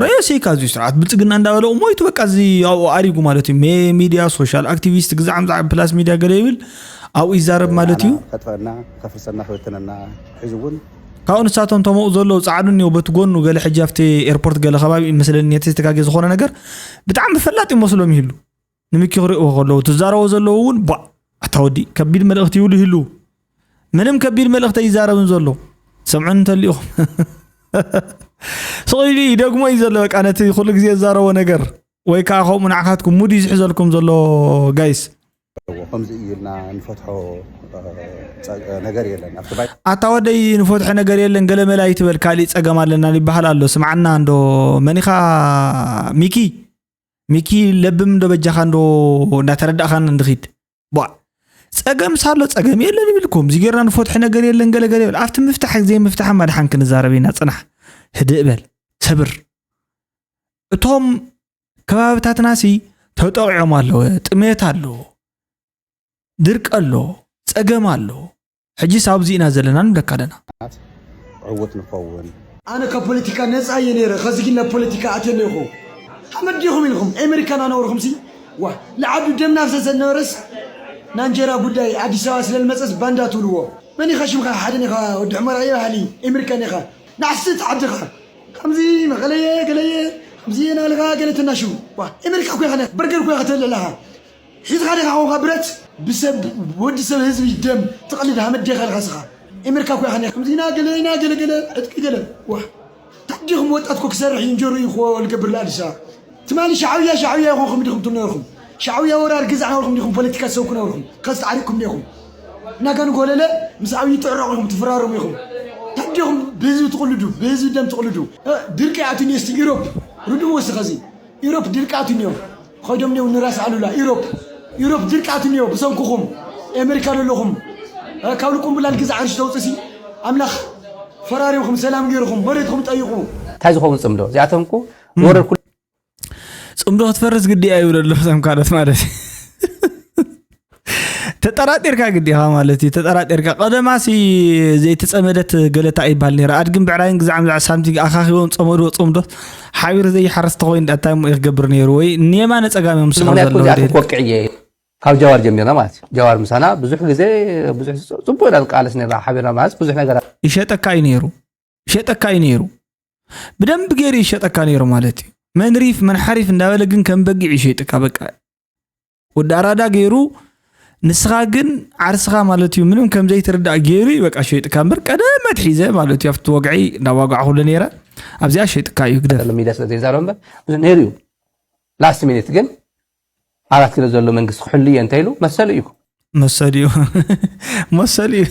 ረዮ ሲካ እዚ ስርዓት ብልፅግና እንዳበለ ሞይቱ በቃ እዚ ኣብኡ ኣሪጉ ማለት እዩ። ሜ ሚድያ ሶሻል ኣክቲቪስት ግዛዕ ምዛዕ ፕላስ ሚድያ ገለ ይብል ኣብኡ ይዛረብ ማለት እዩ። ከጥፈና ከፍርሰና ክበትነና ሕዚ እውን ካብኡ ንሳቶም ተመኡ ዘለዉ ፃዕዱ እኒው በቲ ጎኑ ገለ ሕጂ ኣብቲ ኤርፖርት ገለ ከባቢ መስለኒ ነቲ ዝተጋገ ዝኾነ ነገር ብጣዕሚ ፈላጥ ይመስሎም ይህሉ ንሚኪ ክርእዎ ከለዉ ትዛረቦ ዘለዉ እውን ቧ ኣታ ወዲ ከቢድ መልእኽቲ ይብሉ ይህልዉ። ምንም ከቢድ መልእኽቲ ኣይዛረብን ዘሎ። ሰምዑን እንተሊኹም ስቕ ኢሉ ይደግሞ እዩ ዘሎ። በቃ ነቲ ኩሉ ግዜ ዝዛረቦ ነገር ወይ ከዓ ከምኡ ንዓኻትኩም ሙድ እዩ ዝሕዘልኩም ዘሎ ጋይስ። ከምዚ እዩ ኢልና ንፈትሖ ነገር የለን ኣብቲ ባይ ኣታ ወደይ ንፈትሖ ነገር የለን ገለመላ ይትበል ካሊእ ፀገም ኣለና ይበሃል ኣሎ። ስምዓና እንዶ መኒኻ ሚኪ ሚኪ ለብም እንዶ በጃኻ እንዶ እንዳተረዳእኻን እንድኺድ ቧ ፀገም ሳሎ ፀገም የለን ይብልኩም እዚ ጌርና ንፈትሖ ነገር የለን ገለገለ ይብል ኣብቲ ምፍታሕ ግዜ ምፍታሕ ማድሓን ክንዛረብ ኢና ፅናሕ ህድእ በል ሰብር እቶም ከባብታትናሲ ተጠቂዖም ኣለወ ጥሜት ኣሎ ድርቂ ኣሎ ፀገም ኣሎ ሕጂስ ኣብዚ ኢና ዘለና ንብለካ ኣለና ዕውት ንኸውን ኣነ ካብ ፖለቲካ ነፃ እየ ነይረ ከዚ ግን ናብ ፖለቲካ ኣትየ ኣለኹ ሓመድ ዲኹም ኢልኩም ኣሜሪካን ኣነውርኹም ሲ ዋ ንዓዱ ደም ናፍሰሰ ነበረስ ናንጀራ ጉዳይ ኣዲስ ኣበባ ስለ ዝመፀስ ባንዳ ትብልዎ መን ኢኻ ሽምካ ሓደን ኢኻ ወዲ ሕመራ እየ በሃሊ ኣሜሪካን ኢኻ ናዕስት ዓድኻ ከምዚ መቐለየ ገለየ ከምዚ ናልኻ ገለ ተናሽው ዋ ኣሜሪካ እኮ ኢኻ በርገር እኮ ኢኻ ትበልዕ ኣለኻ ሒዝኻ ዲኻ ኾንካ ብረት ብሰብ ወዲ ሰብ ህዝቢ ደም ትቕልድ ሃመድ ዲኻ ኢልካ ስኻ ኤሜርካ እኮ ኢኻ ኔርካ ከምዚ ኢና ገለ ኢና ገለ ገለ ዕጥቂ ገለ ዋሕ ታዲኹም ወጣት እኮ ክሰርሕ እዩ እንጀሩ እዩ እኮ ልገብር ለኣዲስ ኣበባ ትማሊ ሻዕብያ ሻዕብያ ኢኹም ዲኹም ትብሉ ነበርኩም ሻዕብያ ወራር ግዛዕ ነበርኩም ዲኹም ፖለቲካ ትሰብኩ ነበርኩም ከዚ ተዓሪቕኩም ዲኹም ናጋን ጎለለ ምስ ኣብይ ጥዕረቕ ኢኹም ትፈራረሙ ኢኹም ታዲኹም ብህዝቢ ትቕልዱ ብህዝቢ ደም ትቕልዱ ድርቂ ኣትኒ እስቲ ኢሮፕ ርድኡ እስቲ ኸዚ ኢሮፕ ድርቂ ኣትንዮ ኸይዶም ኔው ንራስ ኣሉላ ኢሮፕ ኢሮፕ ድርቂ ኣትንዮ ብሰንኩኹም ኤመሪካ ዘለኹም ካብ ልቁምብላል ግዛ ዓርሽ ተውፅሲ ኣምላኽ ፈራሪምኹም ሰላም ገይርኹም መሬትኹም ጠይቑ እንታይ ዝኸውን ፅምዶ እዚኣቶም እኮ ዝወረድ ኩሉ ፅምዶ ክትፈርስ ግዲ እዩ ይብሉ ኣለዉ እቶም ካልኦት ማለት እዩ ተጠራጢርካ ግዲኻ ማለት እዩ ተጠራጢርካ ቀደማሲ ዘይተፀመደት ገለታ ይበሃል ነይራ ኣድግን ብዕራይን ግዛዕ ምዛዕ ሳምቲንግ ኣኻኺቦም ፀመድዎ ፅምዶ ሓቢሩ ዘይሓርስ ተኮይኑ እንታይ እሞ ክገብር ነይሩ ወይ ኔማ ነፀጋም እዮም ስሕቡ ምክንያት ዘለዉ እዚኣቶም ደይደ ክወቅዕ እየ ካብ ጃዋር ጀሚርና ማለት እዩ ጃዋር ምሳና ብዙሕ ግዜ ብዙሕ ፅቡቅ ኢና ንቃለስ ነርና ሓቢርና ማለት ብዙሕ ነገር ይሸጠካ እዩ ነይሩ ይሸጠካ እዩ ነይሩ ብደንብ ገይሩ ይሸጠካ ነይሩ ማለት እዩ መን ሪፍ መን ሓሪፍ እንዳበለ ግን ከም በጊዕ ይሸጥካ በቃ ወዲ ኣራዳ ገይሩ ንስኻ ግን ዓርስኻ ማለት እዩ ምንም ከም ዘይትርዳእ ገይሩ እዩ በቃ ሸይጥካ እምበር ቀደም ኣትሒዘ ማለት እዩ ኣብቲ ወግዒ እንዳዋጋዕኹሉ ነይረ ኣብዚኣ ሸይጥካ እዩ ግደፍ ዘሎ ሚድያ ስለ ዘይዛረብ እምበር ብዙ ነይሩ እዩ ላስት ሚኒት ግን ኣራት ኪሎ ዘሎ መንግስቲ ክሕሉ እየ እንተ ኢሉ መሰሉ እዩ መሰል እዩ መሰል እዩ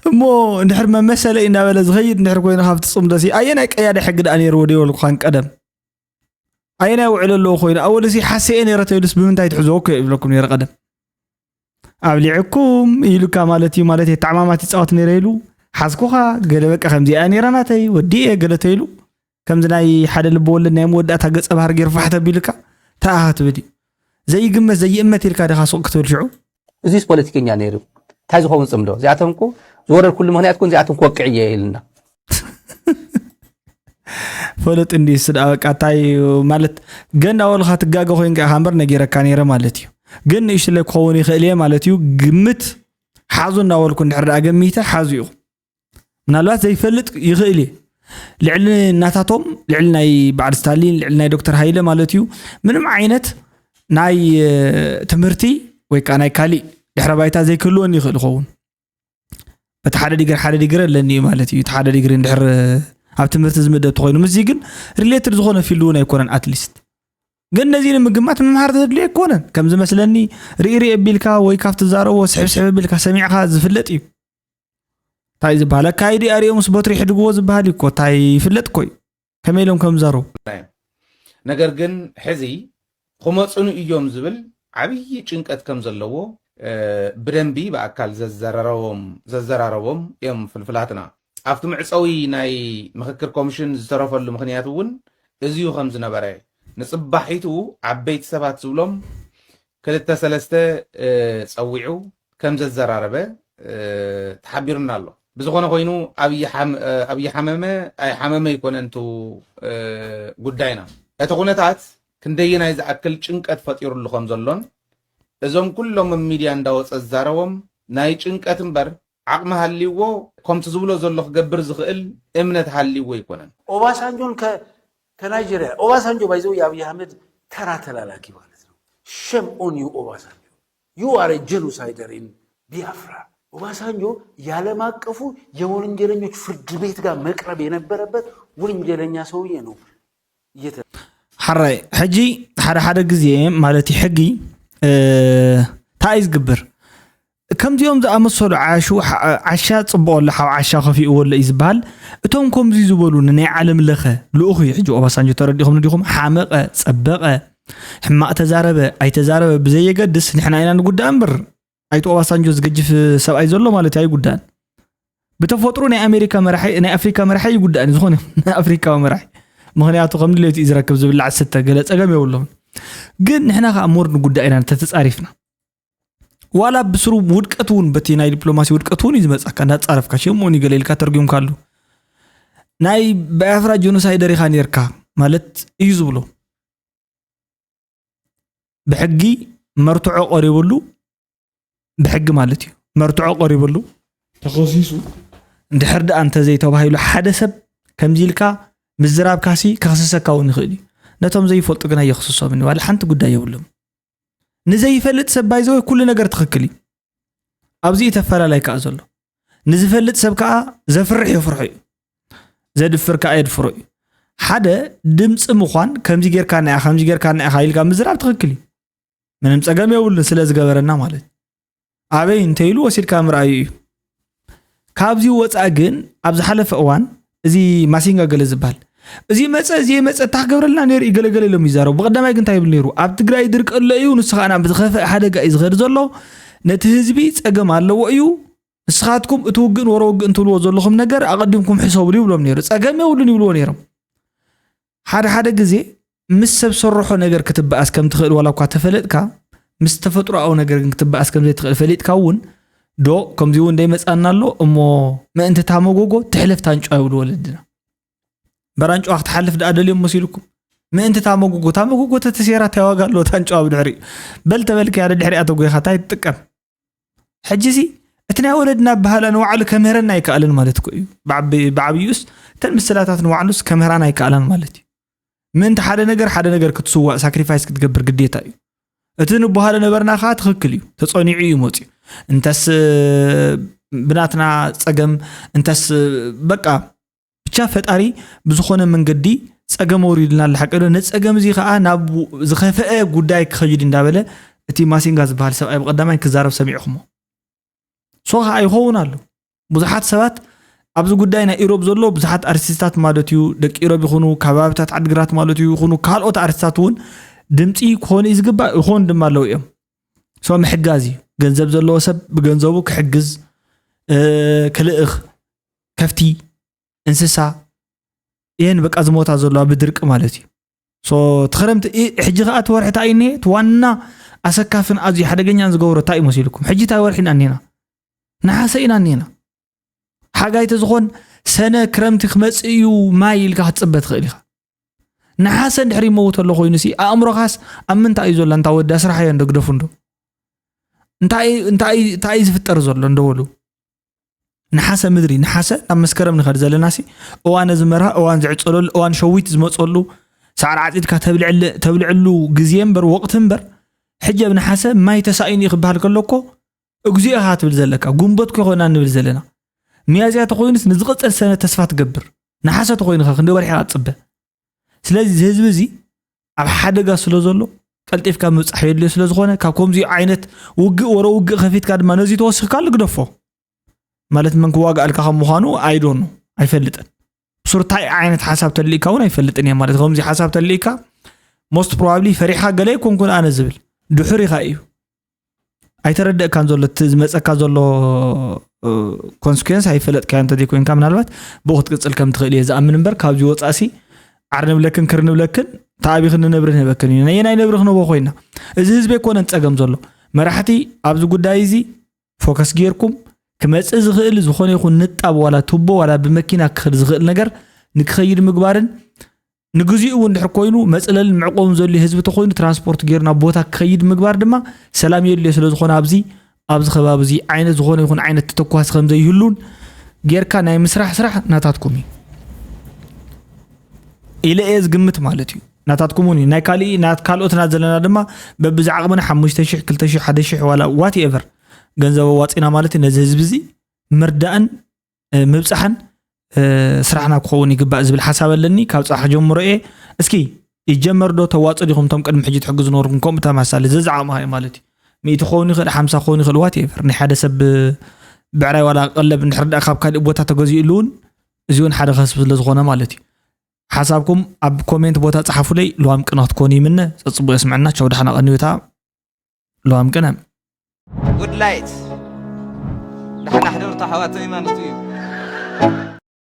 እሞ እንድሕር መመሰለ እዩ እናበለ ዝኸይድ እንድሕር ኮይኑ ካብቲ ፅምዶ ሲ ኣየናይ ቀያዲ ሕጊ ደኣ ነይርዎ ደይበልኩኻን ቀደም ኣየናይ ውዕል ኣለዎ ኮይኑ ኣወልሲ ሓሰየ ነይረ ተይሉስ ብምንታይ ትሕዝዎ እኮ ይብለኩም ነይረ ቀደም ኣብሊዕኩም ኢሉካ ማለት እዩ ማለት የተዓማማት ይፃወት ነይረ ኢሉ ሓዝኩኻ ገለ በቃ ከምዚኣ ነይራ ናተይ ወዲየ ገለ ተይሉ ከምዚ ናይ ሓደ ልቢ ወለድ ናይ መወዳእታ ገፀ ባህር ገይሩ ፋሕ ተቢሉካ ተኣኻ ትብል እዩ ዘይግመት ዘይእመት ኢልካ ዲኻ ሱቕ ክትብል ሽዑ እዚስ ፖለቲከኛ ነይሩ እንታይ ዝኸውን ፅምዶ እዚኣቶም እኮ ዝወረድኩሉ ምክንያት እኮ እዚኣቶም ክወቅዕ እየ ኢልና ፈለጥ እንዲ ስዳ በቃ እንታይ ማለት ገ እንዳበልካ ትጋገ ኮይንካ ኢኻ እምበር ነጊረካ ነይረ ማለት እዩ ግን ንእሽትለይ ክኸውን ይኽእል እየ ማለት እዩ ግምት ሓዙ እንዳበልኩ እንድሕር ደኣ ገሚተ ሓዙ ኢኹ ምናልባት ዘይፈልጥ ይኽእል እየ ልዕሊ እናታቶም ልዕሊ ናይ በዓል ስታሊን ልዕሊ ናይ ዶክተር ሃይለ ማለት እዩ ምንም ዓይነት ናይ ትምህርቲ ወይ ከዓ ናይ ካሊእ ድሕረ ባይታ ዘይክህልወኒ ይኽእል ይኸውን እቲ ሓደ ዲግሪ ሓደ ዲግሪ ኣለኒ እዩ ማለት እዩ እቲ ሓደ ዲግሪ እንድሕር ኣብ ትምህርቲ ዝምደብ ተኮይኑ ምስዚ ግን ሪሌትድ ዝኾነ ፊልድ እውን ኣይኮነን ኣትሊስት ግን ነዚ ንምግማት ምምሃር ዘድልዮ ኣይኮነን ከም ዝመስለኒ ርኢ ርኢ ኣቢልካ ወይ ካብ ትዛረቦ ስሕብ ስሕብ ኣቢልካ ሰሚዕካ ዝፍለጥ እዩ እንታይ ዝበሃል ኣካይዲ ኣሪኦ ምስ በትሪ ሕድግዎ ዝበሃል እዩ እኮ እንታይ ይፍለጥ እኮ እዩ ከመይ ኢሎም ከም ዝዛረቡ ነገር ግን ሕዚ ክመፁኑ እዮም ዝብል ዓብዪ ጭንቀት ከም ዘለዎ ብደንቢ ብኣካል ዘዘራረቦም እዮም ፍልፍላትና ኣብቲ መዕፀዊ ናይ ምክክር ኮሚሽን ዝተረፈሉ ምክንያት እውን እዚዩ ከም ዝነበረ ንፅባሒቱ ዓበይቲ ሰባት ዝብሎም ክልተ ሰለስተ ፀዊዑ ከም ዘዘራረበ ተሓቢሩና ኣሎ ብዝኾነ ኮይኑ ኣብይ ሓመመ ኣይሓመመ ኣይኮነን እቲ ጉዳይና እቲ ኩነታት ክንደየናይ ዝኣክል ጭንቀት ፈጢሩሉ ከም ዘሎን እዞም ኩሎም ኣብ ሚድያ እንዳወፀ ዝዛረቦም ናይ ጭንቀት እምበር ዓቕሚ ሃልይዎ ከምቲ ዝብሎ ዘሎ ክገብር ዝኽእል እምነት ሃልይዎ ኣይኮነን። ኦባሳንጆን ከናይጀርያ ኦባሳንጆ ባይዘው የአብይ አህመድ ተራ ተላላኪ ማለት ነው። Shame on you ኦባሳንጆ, you are a genocider in Biafra። ኦባሳንጆ የዓለም አቀፉ የወንጀለኞች ፍርድ ቤት ጋር መቅረብ የነበረበት ወንጀለኛ ሰውዬ ነው። እየተ- ሓራይ ሕጂ ሓደ ሓደ ግዜ ማለት እዩ ሕጊ እንታይ እዩ ዝግብር? ከምዚኦም ዝኣመሰሉ ዓሹ ዓሻ ፅብቆ ኣሎ ሓው ዓሻ ከፊእዎ ኣሎ እዩ ዝበሃል። እቶም ከምዚ ዝበሉ ንናይ ዓለም ለኸ ልኡኽ እዩ ሕጂ ኦባሳንጆ፣ ተረዲኹም ዲኹም? ሓመቐ ፀበቐ ሕማቕ ተዛረበ ኣይተዛረበ ብዘየገድስ ንሕና ኢና ንጉዳእ እምበር ኣይተ ኦባሳንጆ ዝገጅፍ ሰብኣይ ዘሎ ማለት ኣይጉዳን። ብተፈጥሮ ናይ ኣሜሪካ መራሒ ናይ ኣፍሪካ መራሒ ይጉዳእን ዝኾነ ናይ ኣፍሪካዊ መራሒ፣ ምክንያቱ ከም ድሌቱ እዩ ዝረክብ ዝብላዕ ዝስተ ገለ ፀገም የብሎም። ግን ንሕና ከዓ ሞር ንጉዳእ ኢና ተተፃሪፍና ዋላ ብስሩ ውድቀት እውን በቲ ናይ ዲፕሎማሲ ውድቀት እውን እዩ ዝመፃካ እንዳፃረፍካ ሸሞን ገለ ኢልካ ተርጉምካ ኣሉ ናይ ባያፍራ ጆኖሳይደር ኢኻ ነርካ ማለት እዩ ዝብሎ። ብሕጊ መርትዖ ቀሪብሉ ብሕጊ ማለት እዩ መርትዖ ቀሪብሉ ተኸሲሱ እንድሕር ደኣ እንተዘይተባሂሉ ሓደ ሰብ ከምዚ ኢልካ ምዝራብካሲ ከኽስሰካ እውን ይኽእል እዩ። ነቶም ዘይፈልጡ ግና የኽስሶምን ዋላ ሓንቲ ጉዳይ የብሉም። ንዘይፈልጥ ሰብ ባይዘወይ ኩሉ ነገር ትኽክል እዩ። ኣብዚ እዩ ተፈላላይ ከዓ ዘሎ። ንዝፈልጥ ሰብ ከዓ ዘፍርሕ የፍርሖ እዩ፣ ዘድፍር ከዓ የድፍሮ እዩ። ሓደ ድምፂ ምዃን ከምዚ ጌርካ ናያ ከምዚ ጌርካ ናያ ኢልካ ምዝራብ ትኽክል እዩ። ምንም ፀገም የብሉን ስለ ዝገበረና ማለት እዩ። ኣበይ እንተኢሉ ወሲድካ ምርኣዩ እዩ። ካብዚ ወፃእ ግን ኣብ ዝሓለፈ እዋን እዚ ማሲንጋ ገለ ዝበሃል እዚ መፀ እዚ መፀ እታ ክገብረልና ነይሩ እዩ ገለገለ ኢሎም ይዛረቡ። ብቀዳማይ ግን እንታይ ይብል ነይሩ? ኣብ ትግራይ ድርቂ ኣሎ እዩ፣ ንሱ ከዓ ናብ ዝኸፍአ ሓደጋ እዩ ዝኸድ ዘሎ። ነቲ ህዝቢ ፀገም ኣለዎ እዩ። ንስኻትኩም እቲ ውግእን ወረ ውግእን ትብልዎ ዘለኹም ነገር ኣቐዲምኩም ሕሰብሉ ይብሎም ነይሩ። ፀገም የብሉን ይብልዎ ነይሮም። ሓደ ሓደ ግዜ ምስ ሰብ ሰርሖ ነገር ክትበኣስ ከም ትኽእል ዋላ እኳ ተፈለጥካ ምስ ተፈጥሮኣዊ ነገር ግን ክትበኣስ ከም ዘይትኽእል ፈሊጥካ እውን ዶ ከምዚ እውን ደይመፃና ኣሎ እሞ ምእንቲ ታመጎጎ ትሕለፍ ታንጫ ይብሉ ወለድና። በራንጫዋ ክትሓልፍ ደኣ ደልዮም መሲልኩም ምእንቲ ታመጎጎ ታመጎጎ ተተሴራ እንታይ ዋጋ ኣለዎ? ታንጫዋ ብድሕሪ በል ተበልካ ያደ ድሕሪኣ ተጎይኻ እንታይ ትጥቀም? ሕጂሲ እቲ ናይ ወለድና ኣበሃላ ንባዕሉ ከምህረና ኣይከኣለን ማለት እኮ እዩ። ብዓብዩስ እተን ምስላታት ንባዕሉስ ከምህራና ኣይከኣላን ማለት እዩ። ምእንቲ ሓደ ነገር ሓደ ነገር ክትስዋእ ሳክሪፋይስ ክትገብር ግዴታ እዩ። እቲ ንበሃሎ ነበርና ከዓ ትኽክል እዩ፣ ተፀኒዑ እዩ መፅዩ። እንተስ ብናትና ፀገም እንተስ በቃ ብቻ ፈጣሪ ብዝኾነ መንገዲ ፀገም ኣውሪድልና ኣሎ ሓቂ ዶ? ነፀገም እዚ ከዓ ናብ ዝኸፈአ ጉዳይ ክኸይድ እንዳበለ እቲ ማሲንጋ ዝበሃል ሰብኣይ ብቐዳማይ ክዛረብ ሰሚዕኹሞ። ሶ ከዓ ይኸውን ኣሎ። ብዙሓት ሰባት ኣብዚ ጉዳይ ናይ ኢሮብ ዘሎ ብዙሓት ኣርቲስታት ማለት እዩ፣ ደቂ ኢሮብ ይኹኑ፣ ከባብታት ዓድግራት ማለት እዩ ይኹኑ፣ ካልኦት ኣርቲስታት እውን ድምፂ ክኾኑ እዩ ዝግባእ፣ ይኾኑ ድማ ኣለዉ እዮም። ሶ ምሕጋዝ እዩ። ገንዘብ ዘለዎ ሰብ ብገንዘቡ ክሕግዝ፣ ክልእኽ፣ ከፍቲ፣ እንስሳ እየን በቃ ዝሞታ ዘለዋ ብድርቂ ማለት እዩ። ሶ ትኽረምቲ እ- ሕጂ ከዓ እቲ ወርሒ እንታይ እዩ እኒሄ? እቲ ዋና ኣሰካፍን ኣዝዩ ሓደገኛን ዝገብሮ እንታይ እዩ መሲልኩም? ሕጂ እንታይ ወርሒ ኢና እኒና? ነሓሰ ኢና እኒና። ሓጋይ ተዝኾን ሰነ ክረምቲ ክመፅእ እዩ ማይ ኢልካ ክትፅበ ትኽእል ኢኻ። ነሓሰ እንድሕር ይመውት ኣሎ ኮይኑ ሲ ኣእምሮኻስ ኣብ ምንታይ እዩ ዘሎ? እንታ ወዲ ኣስራሓዮ እንዶ ግደፉ እንዶ እንታይ እንታይ እንታይ እዩ ዝፍጠር ዘሎ እንደበሉ ነሓሰ ምድሪ ነሓሰ ናብ መስከረም ንኸድ ዘለና ሲ እዋን ዝመርሃ እዋን ዝዕፀለሉ እዋን ሸዊት ዝመፀሉ ሳዕሪ ዓፂድካ ተብልዕሉ ግዜ እምበር ወቅቲ እምበር ሕጂ ኣብ ነሓሰ ማይ ተሳኢኑ እዩ ክበሃል ከሎ እኮ እግዚኣብሔር ኢኻ ትብል ዘለካ ጉንበት ኮ ይኮና ንብል ዘለና ሚያዝያ ተኮይኑስ ንዝቅፅል ሰነ ተስፋ ትገብር ነሓሰ ተኮይንካ ክንዲ ወርሒ ኢኻ ትፅበ ስለዚ እዚ ህዝቢ እዚ ኣብ ሓደጋ ስለ ዘሎ ቀልጢፍካ ምብፃሕ የድልዮ ስለ ዝኾነ ካብ ከምዚኡ ዓይነት ውግእ ወረ ውግእ ከፊትካ ድማ ነዚ ተወሲኽካሉ ግደፎ ማለት መን ክዋጋኣልካ ከም ምዃኑ ኣይዶኑ ኣይፈልጥን ሱር እንታይ ዓይነት ሓሳብ ተልእካ እውን ኣይፈልጥን እየ ማለት ከምዚ ሓሳብ ተልእካ most probably ፈሪሓ ገለ ይኮንኩን ኣነ ዝብል ድሑር ኢኻ እዩ ኣይተረደእካን ዘሎ እቲ ዝመፀካ ዘሎ ኮንስኩንስ ኣይፈለጥካዮ እንተዘይኮይንካ ምናልባት ብኡ ክትቅፅል ከም ትኽእል እየ ዝኣምን እምበር ካብዚ ወፃእሲ ዓር ንብለክን ክር ንብለክን ተኣቢኽን ንነብሪ ንህበክን እዩ ነየናይ ነብሪ ክንህቦ ኮይና እዚ ህዝቢ ኣይኮነን ፀገም ዘሎ መራሕቲ ኣብዚ ጉዳይ እዚ ፎከስ ጌርኩም ክመፅእ ዝኽእል ዝኾነ ይኹን ንጣብ ዋላ ቱቦ ዋላ ብመኪና ክኽድ ዝኽእል ነገር ንክኸይድ ምግባርን ንግዚኡ እውን ድሕር ኮይኑ መፅለልን መዕቆብን ዘድልዮ ህዝቢ ተኮይኑ ትራንስፖርት ገይሩ ናብ ቦታ ክኸይድ ምግባር ድማ ሰላም የድልዮ ስለዝኾነ ኣብዚ ኣብዚ ከባቢ እዚ ዓይነት ዝኾነ ይኹን ዓይነት ተተኳሲ ከም ዘይህሉን ጌርካ ናይ ምስራሕ ስራሕ ናታትኩም እዩ ኢለ እየ ዝግምት ማለት እዩ። ናታትኩም እውን እዩ። ናይ ካሊእ ናት ካልኦት ናት ዘለና ድማ በብዚ ዓቕምና ሓሙሽተ ሽሕ ክልተ ሽሕ ሓደ ሽሕ ዋላ ዋት ኤቨር ገንዘብ ኣዋፂና ማለት እዩ። ነዚ ህዝቢ እዚ ምርዳእን ምብፃሕን ስራሕና ክኸውን ይግባእ ዝብል ሓሳብ ኣለኒ። ካብ ፅባሕ ጀምሮ እየ። እስኪ ይጀመር ዶ ተዋፅእ ዲኹም እቶም ቅድሚ ሕጂ ትሕግዙ ነበርኩም? ከምኡ ተመሳሳሊ ዘዝዓቕምኻ እዩ ማለት እዩ። ሚእቲ ክኸውን ይኽእል፣ ሓምሳ ክኸውን ይኽእል፣ ዋት ኤቨር። ናይ ሓደ ሰብ ብዕራይ ዋላ ቀለብ እንድሕር ደኣ ካብ ካልእ ቦታ ተገዚኡሉ እውን እዚ እውን ሓደ ከስብ ስለ ዝኾነ ማለት እዩ። ሓሳብኩም ኣብ ኮሜንት ቦታ ፀሓፉለይ። ልዋም ቅነ ክትኮኑ ይምነ። ፀፅቡቅ የስምዐና። ቻው፣ ደሓና ቀንዩታ። ልዋም ቅነ። ጉድ ላይት ደሓና ሕደሩ ኣሕዋተይ ማለት እዩ።